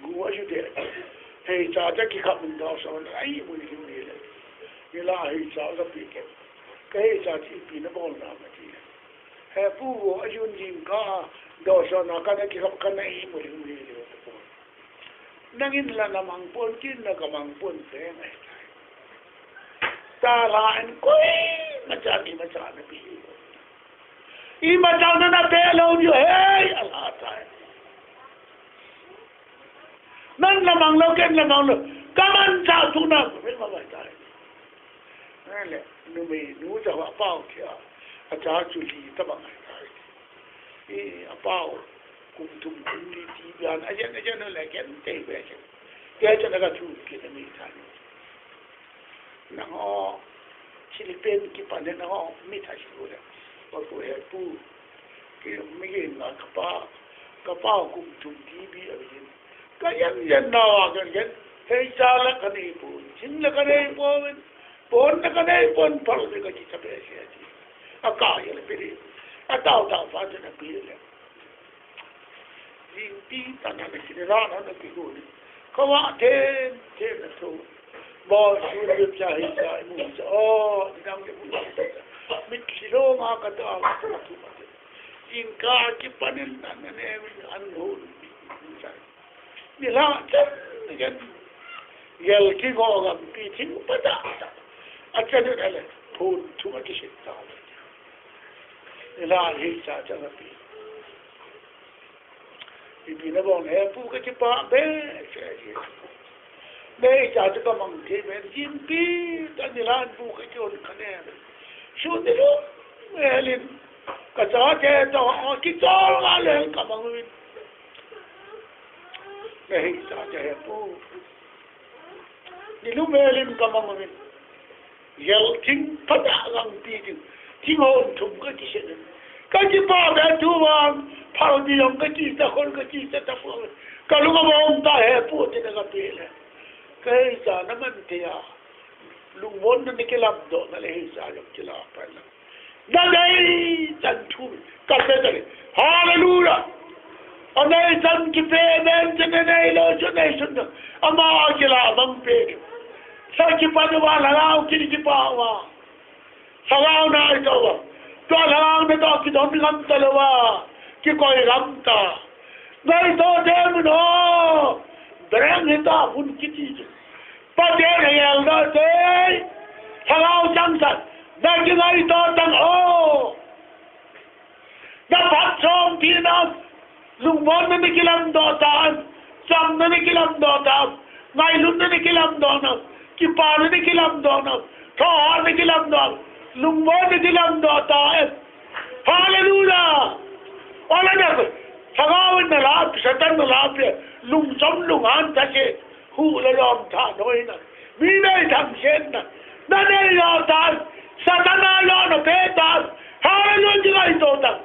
Gu a ju de. Heicha cha ki khap min do so na. Ai bu ni lum ni le. Ni la heicha ka pe ke. Ka heicha ti pi na bo na ma ti. He pu, a yun jingkah, dawsona kana kikhap kana i mu ling ling ling te pu. Nangin la na mang pon, kin la ka mang pon te ngai. Ta la en koi, ma cha ni ma cha na pi. Imacha na na pe lou ni he, a la ta. Nang la mang lou, ken la mang lou. Ka manchah tu na, pe ma ba ta. Nale, numei nu cha a pau kia. A cha chu li ta bang ai tai. I a pau kum thum kum li ti bian a jen a jen le ken te be chen. Ke cha na ka chu ki na mi ta ni. Nang o, chili pen ki pa ne nang o, mi ta shi le. Wa ku he pu. Ki mi ki na ka pa, ka pa kum thum ti bi a bi. Ka yan yan na wa ka yan. Hei cha la ka nei pu. Chin la ka nei pu. Pon na ka nei pon pal de ka chi cha be se ti. A ka ya le pe de. A tau tau fa de na pi le. Jing pi ta na na ki de la na na ki hu ni. Ka wa te te na so. Bo su de cha hi cha mu cha. O, di dang de mu cha. Mit si lo nga ka ta ka tu ma. Jing ka ki panin na na ne mi an hu. Ni la chen ni ken. Yel ki go gam pi thing pa ta ta. A chen ni le. Phun thu ma ki sit ta. Ni la hi cha cha na pi. Ipi na bol he pu ka chi pa be se ji. Nei cha chu ka mang thei be jin pi ta ni la pu ka chi on ka ne. Su ni lu. Elin ka cha te to ki chol nga le ka mang win. Nei cha te he pu. Ni lu me lim ka mang uvin. Yel thing phat a lang pi ding. Thing hon thum ka ki se. Ka ki pa be tu wan. Phal bi yong ka ki ta khon ka ki ta ta khon. Ka lu ka bom ta he pu te na ka pe le. Ka hei cha na man te ya. Lungmon na ni ki lam do na le hei cha yong ki la pa la. Na dei chan thu, ka pe ta le. Hallelujah. A nei chan ki pe men chan nei lo chan nei sun. Ama ki la bang pe. Sa ki pa do wa la lao ki ki pa wa. Sa lao na i to wa. To lao na to ki dom lam ta lo wa. Ki koi lam ta. Nei to de mun ho. Bereng hi ta hun ki ti. Pathen a yel na te, Lhagao chang chan, na kingaito tan o. Na phatchompi na, lungmonna na kilamdoh tan, chamna na kilamdoh tan, ngailutna na kilamdoh na, kipana na kilamdoh na, thohhatna kilamdoh, lungmonna kilamdoh tan. Hallelujah! Ola na, Lhagao in nalahpeh, Satan nalahpeh, lungchom lunghan tah se, hu le lom tha noi na. Mi nei thangsetna, nanei lou tan, Satan a lou napeh tan, hallelujah, kingaito tan.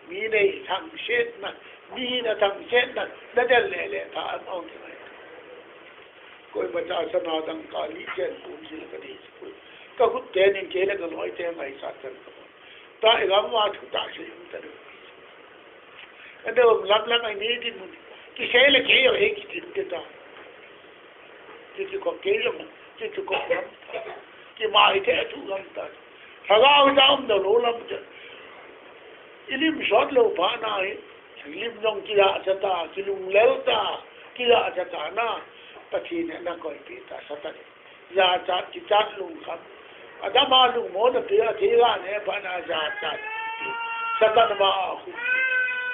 Mi nei thangsetna, mi na thangsetna, nadel lele tha, amau kingaito. Koima cha sana dangka li chen pum sil kanei. Kakhut teni kei le kaloi te ngaisah chan ka. Ta ilam ma thu ta se ta. Ado lam lam ai ni din mun. Kisei le kei yo he kitin te ta. Kiti ko kei yo, kiti ko lam. Kimai te thu lam ta. Lhagao jam da lou lam te. Ilim sot lou phat na hi. Lim jong kilah cha ta, kilunglel ta, kilah cha ta na. Pathen in ana koipeh ta, Satan. Jachat, kichat lungkham. Adam a lungmonna peh a, thei lah ne phat na jachat. Satan ma a khu.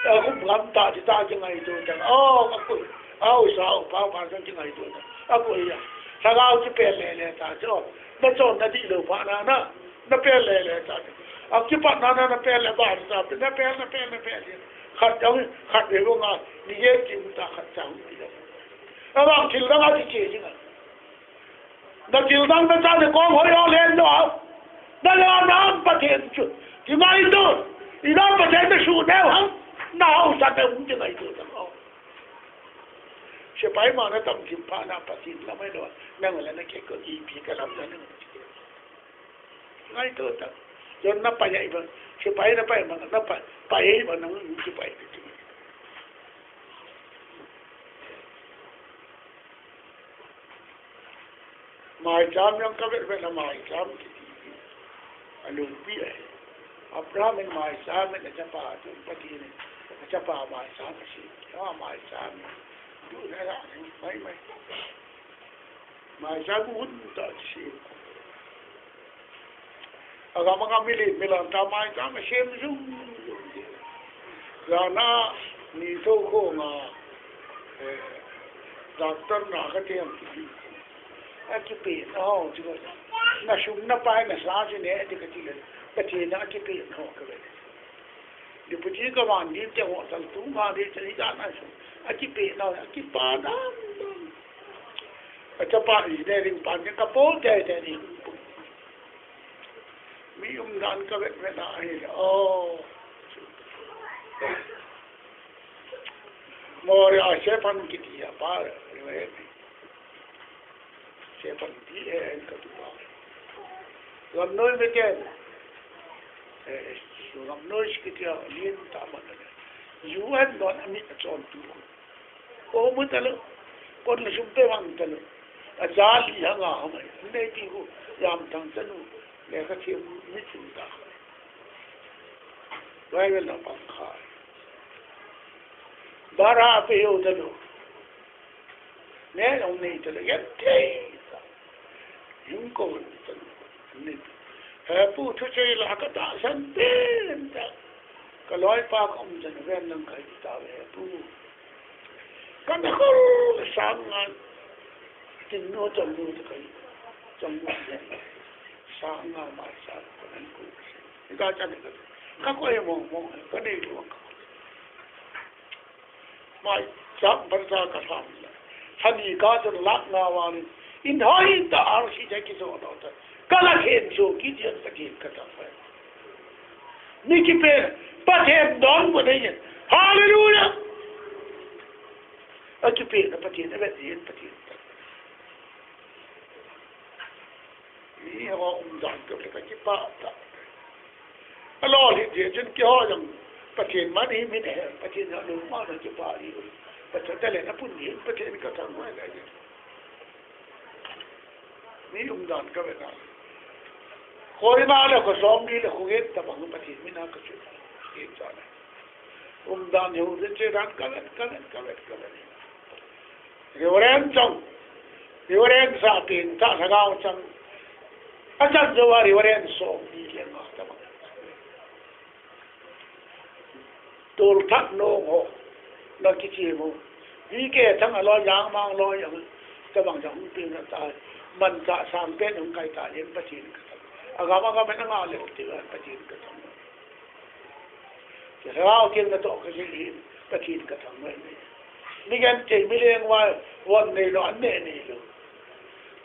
A khu ngam ta, ti ta kingaito ta. Oh, a khu. Au sa, au pa, pa sa kingaito ta. A khu ya. Lhagao kipeh lele ta, cho. Nachonna dih lou phat na na. Napeh lele ta. Akipatna na, napeh le ba ta. Napeh, napeh, napeh. Khat jong, khat ve bo nga. Ni ye kim ta khat jong. Abang thil dang a kiche jing a. Na thil dang na cha ne kong hoi o len jo. Na la nam Pathen chu. Kingaito. Ina Pathen na su neo ham. Na hausa na um kingaito ta. Sepai ma na tam kim pha na Pathen la mai lo. Na ngala na ke ko ipi ka lam na na. Ngaito ta. Jon na pai ai ba. Sepai na pai ma na pai. Pai ai ba na ngun sepai. Maicham jong ka vet vet na maicham kiti. Alungpi ai. Abraham in maicham in achapa tu Pathen in. Achapa maicham si. Ama maicham. Tu na la mai mai. Maicham hun ta si. Agam agam milen milen ta maicham sem jung jung. Jana ni to ko nga, eh, doctor na ka te am ki. Akipeh na ho ti ko. Na sum na pai na sa ji ne ti ka ti le. Ka ti na akipeh na ho ka le. Deputy Commander te ho tal tu ma de te ni ka na sum. Akipeh na, akipah na. Achapa engineering pan ka po te te ni. Mi umdan ka vet vet a hi. Oh. Moria Sepan kiti a pa, eh, Sepan kiti, eh, ka tu pa. Lamnoi meken. Eh, Lamnoi kiti a lien ta ma na. U N don ami a chon tu. Ko mu ta lo. Kon le sum pe wang ta lo. A ja li ha nga ha mai. Nei ti ko. Yam thang ta lo. Le ka thiem mi chun ta. Bible na pang kha. Bara pe yo ta lo. Ne long nei ta lo. Yan te ta. Yung ko ta lo. Nei. He pu thu chei la ka ta san te ta. Ka loipa ka um chan ven lang kai ta ve pu. Ka na khol sang ngan. Tin no chang no ta kai. Chang no ta. Sang ngan mai sang ka nan ku. Ni ka chan ka. Ka ko e mo mo. Ka nei lu ka. Maicham phatah a ka lham le. Lha ni ka chun lakh nga val in. In hoi ta R C J kijo lo ta. Ka la khen jo kiti a Pathen ka tah. Mi kipeh, Pathen don ko nei. Hallelujah. Akipeh na Pathen, avet jin Pathen. Mi ho umdan to le ka kipah ta. Alolhing jeh chun keiho jong Pathen man hi min he, Pathen jong lungmon a kipah hi. Pathen te le na pun hi, Pathen ka thangvah le. Mi umdan ka vet na. Koima le ko som ni le ko get tabang Pathen min a ka chu. Get cha le. Umdan hi u che dan ka vet, ka vet, ka vet, ka vet. Reverend chang, Reverend sa tin ta lhagao chang. Achan jo a Reverend som ni le nga tabang. Tol thak no ho, na kichi mo. Vi ke thang a lo yang mang lo yang. Tabang jang pin na ta. Man cha sang pen hung kai ta yen Pathen ka ta. Agam agam na nga le ti Pathen ka ta. Lhagao keng natoh kasei hi, Pathen kathangvah e. Mi genthei mi lengvai, von neilou, an neh neilou.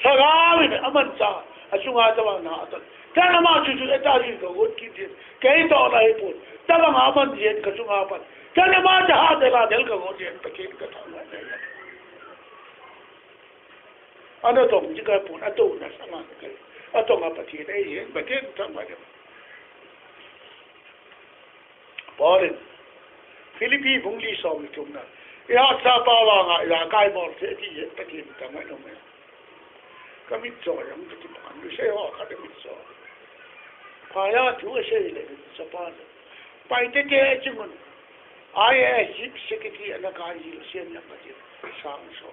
Lhagao in amanchah, achunga tobang na atan. Ken ama chu chu eta jin kagot kit jin, kei toh la hipon. Tobang aman jin kachunga pan. Ken ama chu hahsa la del kagot jin, Pathen kathangvah e. Ana tong ji kapon, atouna sanga kai. Atonga Pathen eihen, Pathen thangvah e. Paul in Philippi bung li som le thumna, "Ihatsapa vanga ijakai bolse," ati e, Pathen thangvah e. Kamitcho jong kati pan, lusei ho khat mitcho. Phaya thu asei le, chapa le. Paite te chungun. I A S chief secretary ana kai ji, Pathen in Pathen sang so.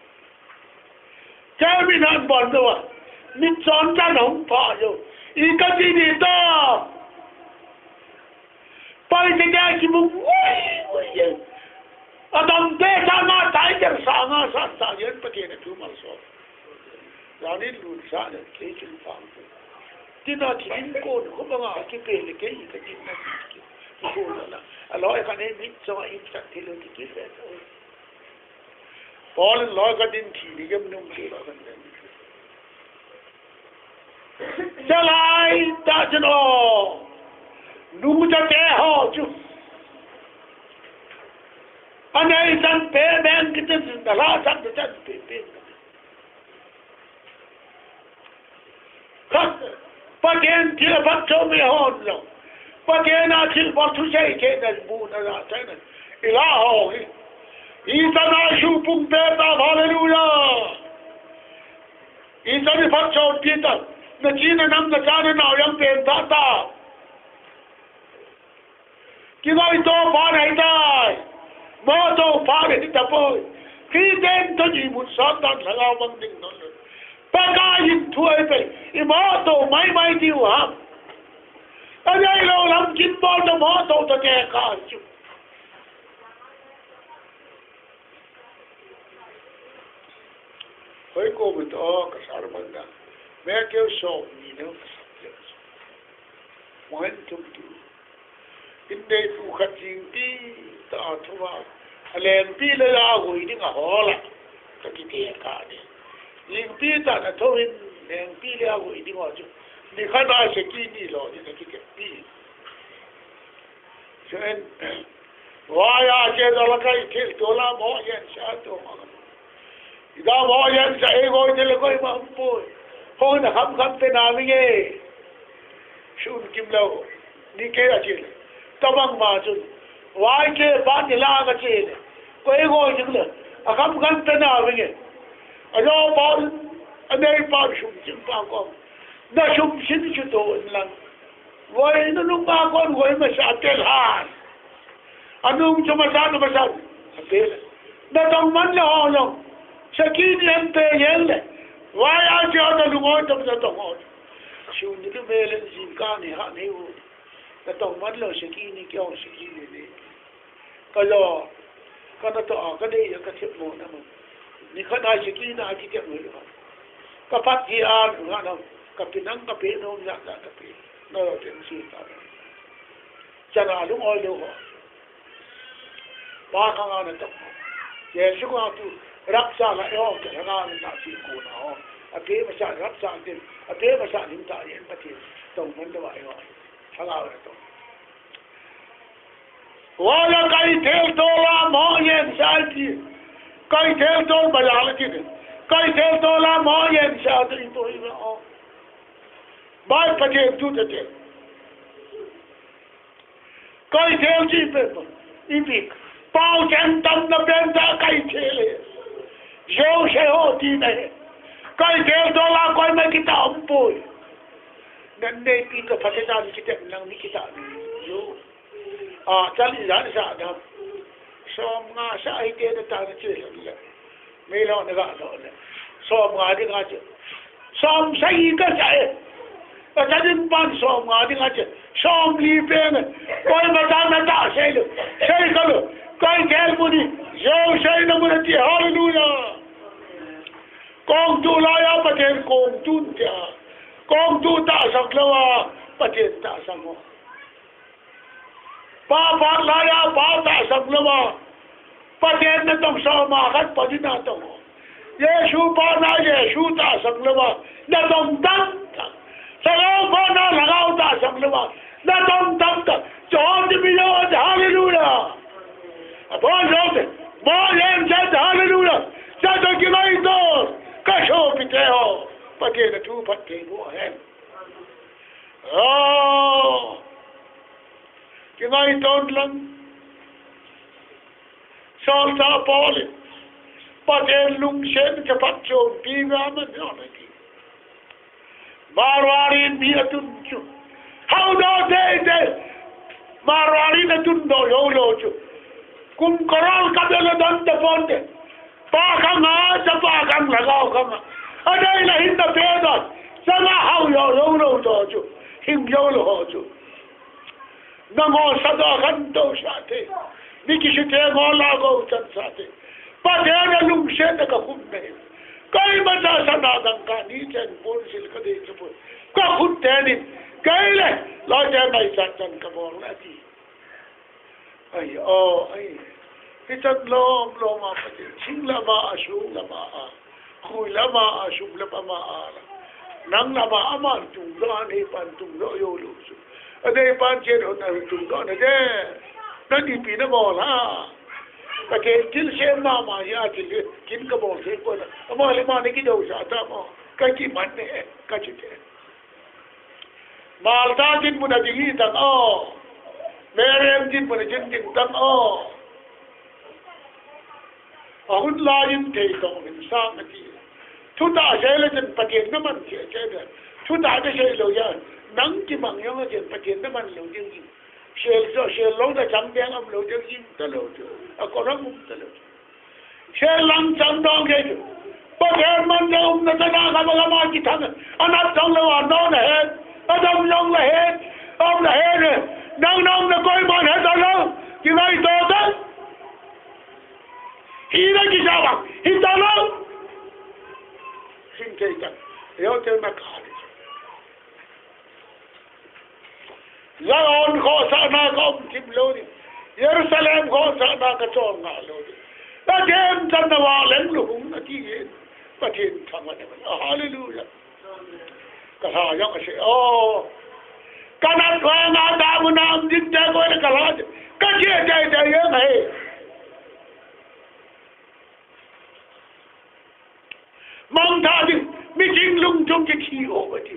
Kei min han bon dou a, mitcho chan hung pha jo. I kati ni ta. Paite te kimu, ui, ui, ui. Adam te sanga, tiger sanga, sa, sa, yen Pathen athu malso. Janin lun sa le, kei chun pang. Tina thim kon, ko banga kipe le kei, katin na ki. Ko la la. Aloi kane mitcho in sa thilo ki kipe. Paul in loi kadin thi ni kem nung te loi kadin. Chalai tah chun o, nungcha te ho chu. Anei chan pe beng kiti chun, nalhah chan te chan pe beng. Khat, Pathen thil aphatchomna hon jong, Pathen a thilbol thusei theina, buna ja theina, ilah ho hi. Ichan a sopung pe ta, hallelujah. Ichan a phatchompi ta, nachi nanam nacha nanao jong pen ta ta. Kingaito phat ahitai. Moto phat ahitapoi. Christian toh imu sot dan lhagao mang ding non. Pakai in thu ahi pai. Imoto maimai diu ham. Aneilou lam kin bol toh moto toh tekah chu. Hoi ko bu to kasar banga. Matthew som ni no kasar. One, two, two. Indei pu khat jingpi tah a thou a, alengpi le agui ding ahol a, kati tekah ni. Jingpi tah a thou in, lengpi le agui ding ho chu, nikhat a seki ni lo ding, kati tekah ni. Chun, vai a che dola kai thil tola mo yen sa to ma. Ida mo yen sa e goi te le koima umpoi. Hon akham kham pe na mi nge. Sun kim lou. Ni kei a che le. Tobang ma chun. Vai che pa ni la ka che le. Koi goi jing le. Akham kham pe na mi nge. Ajo pa, anei pa sum jing pa ko. Na sum sin chu to in lang. Voi nunung a kon voi masa tel han. Anung chu masa nu masa. Ape. Na tong man le ho jong. Seki ni an pe yen le. Vai a che ho na lungoi tong na tong ho. Sun ni lu me le jingkah ni ha ni u. Na tong man le seki ni kio seki ni ni. Ka lo, ka natoh a, ka dei a, ka thep mo na mo. Nikhat a seki na a kitep mo lo. Ka phat hi a, nga na, ka pe nang, ka pe nom, ya, ya, ka pe. Na lo, ten si ta. Chana lungoi lo ho. Pa ka nga natoh. Jesu ka tu, rapture la, yo, ka nga na si ko na ho. Ape masa rapture din, ape masa lim ta yen pa ti. Tong man lo a, yo. Hala natoh. Wala kai thel tola mo yen sa ti. Kai thel tol ba la ti. Kai thel tola mo yen sa ti to i o. Bai pa te tu te te. Kai thel ti pe pa. I bik. Pau chen tam na pen ta kai thel e. Jo se ho ti na he. Kai thel tola koi ma kita umpoi. Nan nei pi ka pa te ta ni kita nang ni kita ni. Jo. A, chal i jan sa dam. Som nga sa hi te na ta na che le le. Mei lo na ga lo le. Som nga ding a che. Som sa i ka sa e. Ka ta ding pan som nga ding a che. Som li pe na. Koi ma ta na ta sei lo. Sei ka lo. Koi gel mu ni. Yo sei na mu na ti. Hallelujah. Kong tu la ya Pathen kong tu tia. Kong tu ta sak lo a Pathen ta sak mo. Pa phat laiya pa tahsan louva, Pathen natong soma khat pa dina tong. Jesu phat na Jesu tahsan louva, natong tamtah. Lhagao phat na Lhagao tahsan louva, natong tamtah. Jehovah mi yo, hallelujah. Abon yo te, mo yen chat, hallelujah. Chat to kingaito, kasopite ho. Pathen athu phatthei boh hen. Oh. Kingaiton lang. Solchah Paul in Pathen lungset kiphatchompi vea man jong ati. Marwari mi atun chu. Haudoh teitei. Marwari in atun doh joulou chu. Kum crore ka bel adon tapon te. Pa khang a, chapa khang, Lhagao khang a. Adei le hin na pe doh. Changa hao jo joulou doh chu. Hing joulou ho chu. Nangho sa doh khan doh sah te. Mi kisih te ngol a go chan sah te. Pathen alungset a kakhum nei. Koima cha sana dangka ni chen ponsil kadei chapon. Kakhut tenin. Kei le, loi te mai chan chan kabol ati. Ai, oh, ai. Hichan lom lom a Pathen. Ching lama a, sung lama a. Khui lama a, sum lama a la. Nang lama a, aman tungdoh a, neipan tungdoh joulou chu. Aneipan chen hon a tungdoh na de. Nanipi nabol a. Pathen thilsem mama hi a thil kin kabol thei pon a. Ama le ama nakidou sah ta mo. Kakiman ne, kachi te. Martha dinmun a ding hitang o. Mary dinmun a ding ding tang o. Ahun laiyin thei tong hin sang ati. Thutah sei le chun Pathen naman cheh cheh de. Thutah nasei lou jeh a. Nang kimang jong a chun Pathen naman lou ding hi. Sel jo, sel lou nachang ding um lou ding hi talou chu. Akoram um talou chu. Sel lang chang dong kei chu. Pathen man jong umna tana kama kama kithang. Anat jong lou a nona het. Adam jong la het. Umna het. Nang na umna koiman het talou. Kingaito ta. Hina kisa vang, hita lou. Sin thei tan. Leo te na ka le. Zion khohsahna ka um thim lou ding. Jerusalem khohsahna ka chol ngah lou ding. Pathen chan na vang leng lou hung ati e. Pathen thangvah na. Hallelujah. Ka lha jong asei, oh. Ka nat vang a damun a um ding te koi le ka lha. Ka che te te jeng ahi. Mangthah ding, miching lungchung kithi o ati.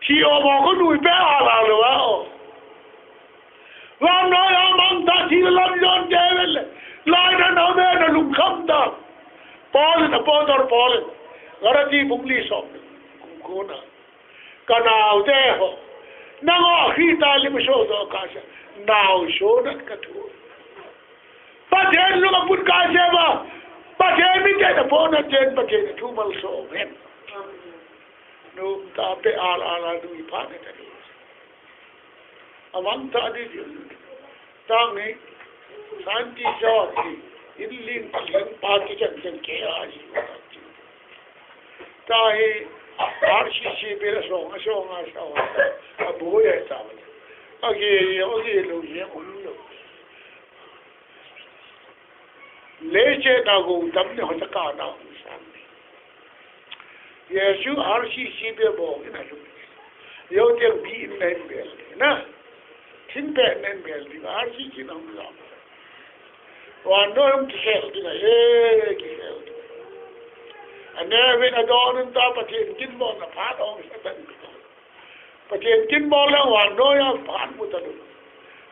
Thi o mo ko nui pe a la lou a o. Vannoi a mangthah thi lam jon te vel le. Lai na na ve na lungkham ta. Paul in, apostle Paul in. Galati bung li som. Kum ko na. Ka naote ho. Nangho Christa lim so doh kasa. Nao so nat ka thu. Pathen lung aput kasa ba. Pathen mite na pona chen Pathen thu malsom hen. Nung ta pe al al al nui pha ne ta ni. Amang ta di di. Tang hi, santi jawab hi, in ling ling pa ti chan chan ke a hi. Ta hi, R C C bela song, a song, a song, a bu ya ta. A ge, a ge lo, ye un lo. Leiset a gou tam ni hon ta ka na hung sang ni. Jesu R C C bia bong in a lum. Yo tiang bi in na in bel ni na. Thin pe na in bel ni R C C na hung lam. Vannoi hung kisel ni na e kisel ni. Ane vin a don in ta Pathen kin bong na phat ong sa tan. Pathen kin bol leng vannoi a phat mu talou.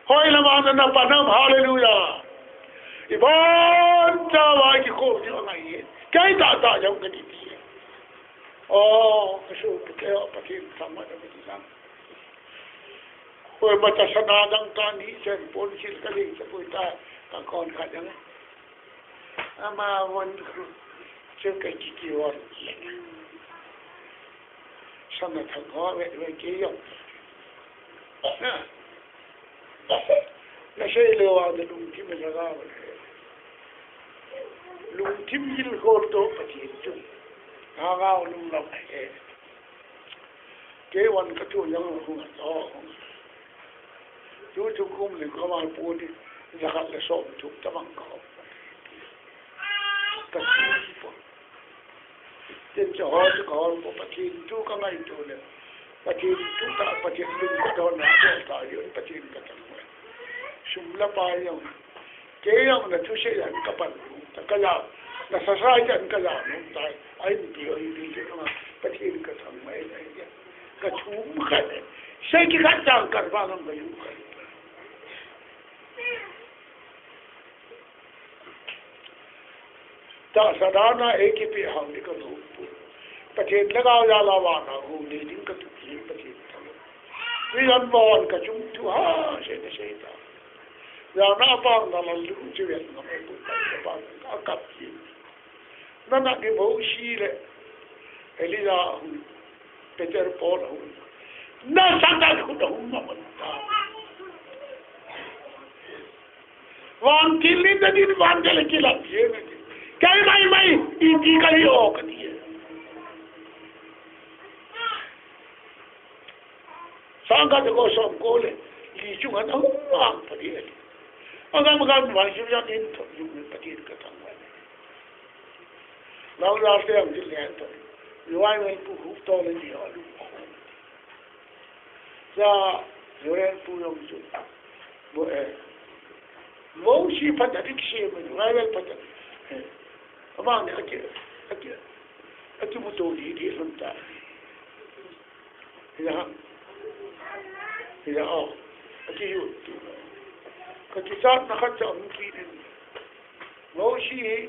Hoi lama na na pan ham, hallelujah. Ibon chauva kikhol diu angai e. Kei tahtah jong kati ti. O, kasopi te o, Pathen thangvah na kati lang. Koima cha sana dangka ni chen ponsil kadei cha poi ta, ka kon khat jong. Ama von chu ka kiki von. Sana thang ho ve ve ke jong. Na. Na sei le wa de lungthim le ga ve. Lungthim jil khol to Pathen chu. Nga ga lung lam he. Kei vang ka thu jong hung a to. Tuchung kum le kum a puni, jakhat le som thum tabang kahop. Ka thum po. Tin cha ho chu kahol po, Pathen thu kangaito le. Pathen thu ta, Pathen lung kadon na, don ta, jong Pathen kathangvah. Sum le pai jong. Kei jong nathusei a kapan nom tai, kajah, nasasa a kaja nom tai. Ahin pi, ahin pi, Pathen kathangvah e. Kathum khat e. Sei kikhat chang khat vang kayu khat. Tahsa dan a eikipe hao ding kanom poi. Pathen lhagao jal a vana hung ding katup e Pathen thangvah. Tui an bon kachung thu ha, sei na sei ta. Jana pang na la lu chi vet na mai pu ta pang a kap ki. Nana ni Mosi le Elijah ahung, Peter, Paul ahung. Na sanga ni khut ahung ma man ta. Van thil ni ta din van ka le kilam ye me. Kai mai mai, ipi ka hi o ka ti. Sanga te ko som ko le, li chung an ahung mang pa di. Agam gam van sim yang in thot yung pa di kathangvah. Lau la se ang di le to. Yuai mai pu hu to le ni alu. Sa, Joel pu jong chu. Mo, eh. Mosi phat a dik se mo, Joel phat a. Eh. Amang ne aki, aki, aki mu to di di lhon ta. Ya. Ya, oh. Aki yu tu. Kati sa na khat sa mu ki din. Mosi hi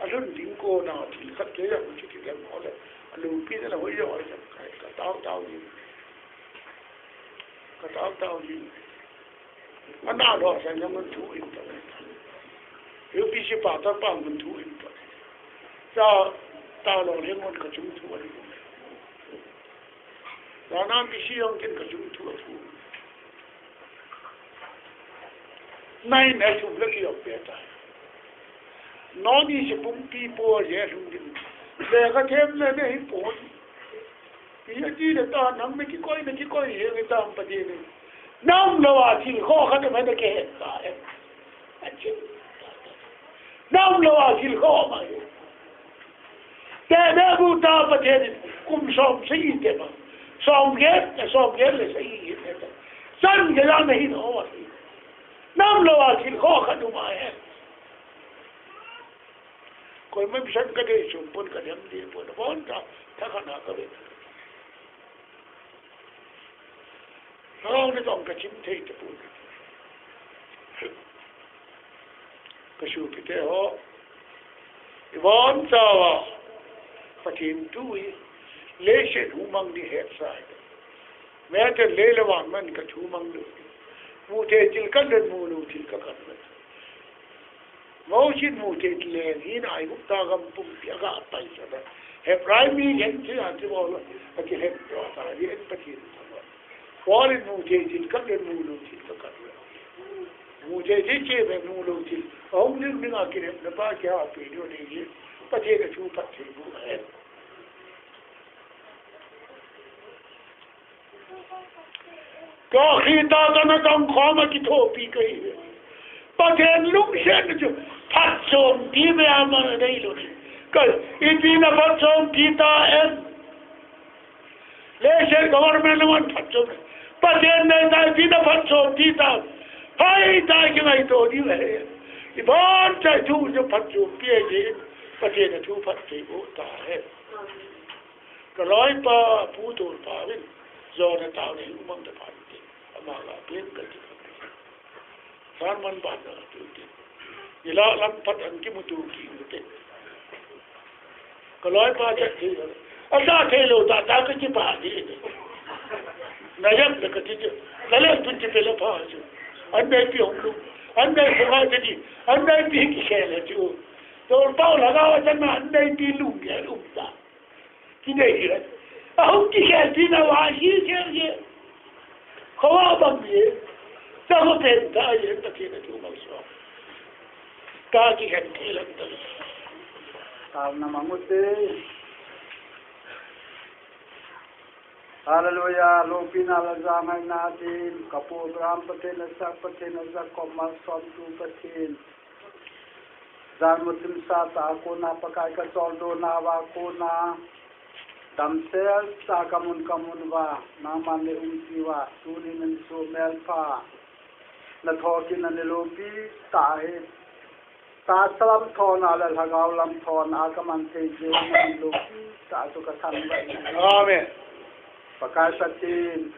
alhun ding kona thil khat kei jong chu kidem ho le, aloupi na le hoi jong hoi jong kai, katao tao jing. Katao tao jing. Ana lo sa jong mun thu in ta. U P C pa ta pa mun thu in ta. Sa ta lo le mun kachung thu a le. Jana P C jong ken kachung thu a thu. Nine a thum le kiyop pe ta. Noni si pumpi po je lhung din. Le ka them le ne hi po. Pi a ti le ta nang me kikoi, me kikoi he nge tam pa ti ne. Nam lo a thil kho khat me ne ke he ta e. A chi. Nam lo a thil kho ma he. Te ne bu ta Pathen in kum som sei te ma. Som get, som get le sei te ma. San ge la me hin o ma sei. Nam lo a thil kho khat um a he. Koima mission ka dei chun pon ka dem dei pon. Bon ta, ta ka na ka be. Hong ni tong ka chim thei te pon. Ka su pi te ho. I von chawa. Pathen thu hi. Leiset hu mang ni het sai. Mete le le van man ka thu mang lu. Mu te til ka den mu lu til ka kan. Mosi in mu thei thil leng hin Aigupta gam pumpi a ga pai sa da. Hebrai mi leng thil a ti bol a ti leng to ta, hi en Pathen thangvah. Paul in mu thei thil khat le mu lou thil khat le. Mu thei thil che ve mu lou thil. Ahung ding ding a kilem na pa kia pe ni o ni hi. Pathen a thu phat thei bu a en. Ka khita kana tang khoma kithopi kahi. Pathen lungset chu phatchompi me ama neilou. Ka ipi na phatchompi ta em. Leiset government na man phatchom. Pathen nei ta ipi na phatchompi ta. Pai ta kingaito diu ahi. Ibon chai thu chu phatchompi ahi. Pathen a thu phatchompi ta ahi. Ka loipa Pu Tolpa vin, jona tao nei umang te phan te, ama la pen ka ti. San man ban na tu te. Ila lam pat an kimutu ki te. Ka loipa te te. Asa te lo ta ta ka ti pa ni. Na yam ka ti te. Na le tu ti pe la pa chu. An nei pi hong lu. An nei ko ka ti. An nei pi ki se le chu. Tolpa la ga wa ta na an nei pi lu ya lu ta. Kidei hi. Ahung kikhelpi na wa hi khel ye. Khawa bang ye. Sa ko pen ta ye ta kina tu ma so. Ta kikhen thei lang ta. Ta na ma mu te. Hallelujah, loupina le jangaina din, ka program Pathen a sak, Pathen a sak, koma som tu Pathen. Jan mutin sa ta kona Pakai ka chol dona va kona. Damsel sa ka mun ka mun va, nangman le um ti va, tunin in su mel pha. Na thokin a ni loupi ta hi. Tahsa lam thona le lhagao lam thona ka man thei jeh in a ni loupi ta chu ka thangvah in. Amen. Pakai Pathen,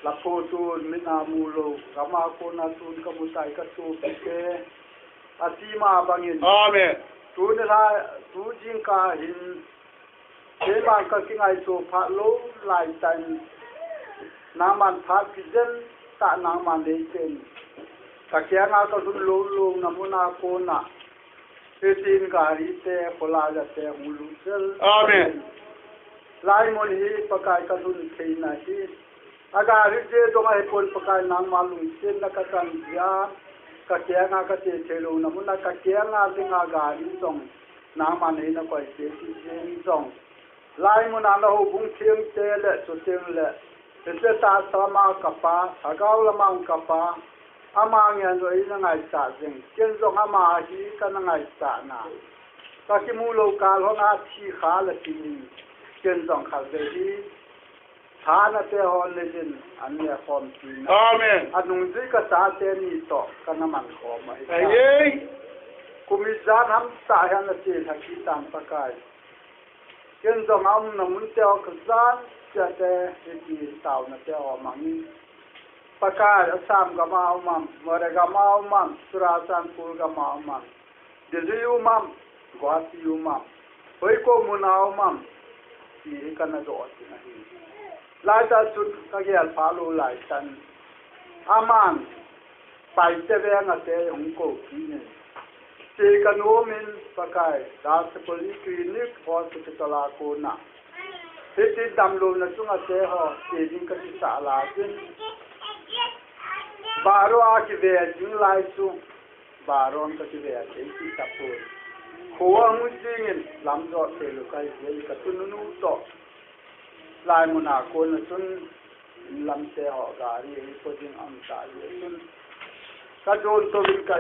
la phu tun mit a mu lou, gam a kona tun ka mu tai ka sopi te. Ati ma bangin. Amen. Tuni la, tu jingkah hin, Keiman ka kingaiso phat lou lai tan, nangman phat kijen tah nangman nei ten. Ka kianga ka lhun lou louna mun a kona. Hitin gari te, khola ja te, hung lut sel. Amen. Lai mun hi Pakai ka lhun theina hi. A gari je dong a hi pon Pakai nangma lungsetna ka chan jia. Ka kianga ka che thei louna mun a ka kianga dinga gari jong. Nangman hi na koi te ti jeng jong. Lai mun a na houbung theng te le chuteng le. Hiche tahsa lama ka pa, lhagao lama ka pa. Ama ngen jong eina ngaisah jeng. Ken jong ama hi kana ngaisah na. Ka kimu lou kal hon a thi kha le ti in. Ken jong khat ve hi. Thana te hon le jin an ne khom ti na. Amen. A nungjui ka chate ni toh kana man khom ahi. Aye. Kum ijat ham tah hian a che lha kit tam Pakai. Ken jong a umna mun te ho ka jan chia te hiti tauna te ho mangin. Pakai Assam gam a um am, Moreh gam a um am, Churachandpur gam a um am, Delhi um am, Guwahati um am, hoi ko mun a um am, ti hi kana doh tin ahi. Lai ta chun ka gel pha lou lai tan. Aman, Paite veng a te hung ko kit in. Che ka nom in Pakai, Dasapoli Clinic Hospital a kona. Hiti damlouna chunga te ho, che ding ka kisah lai in. Baro a kive ding lai chu, Baro a ka kive a te ti tapoi. Kho a hung jing in, lam jot thei lou ka hi, ka tu nunu toh. Lai mun a kona chun, in lam te ho gari, hi po ding am ta le chun. Ka don to in ka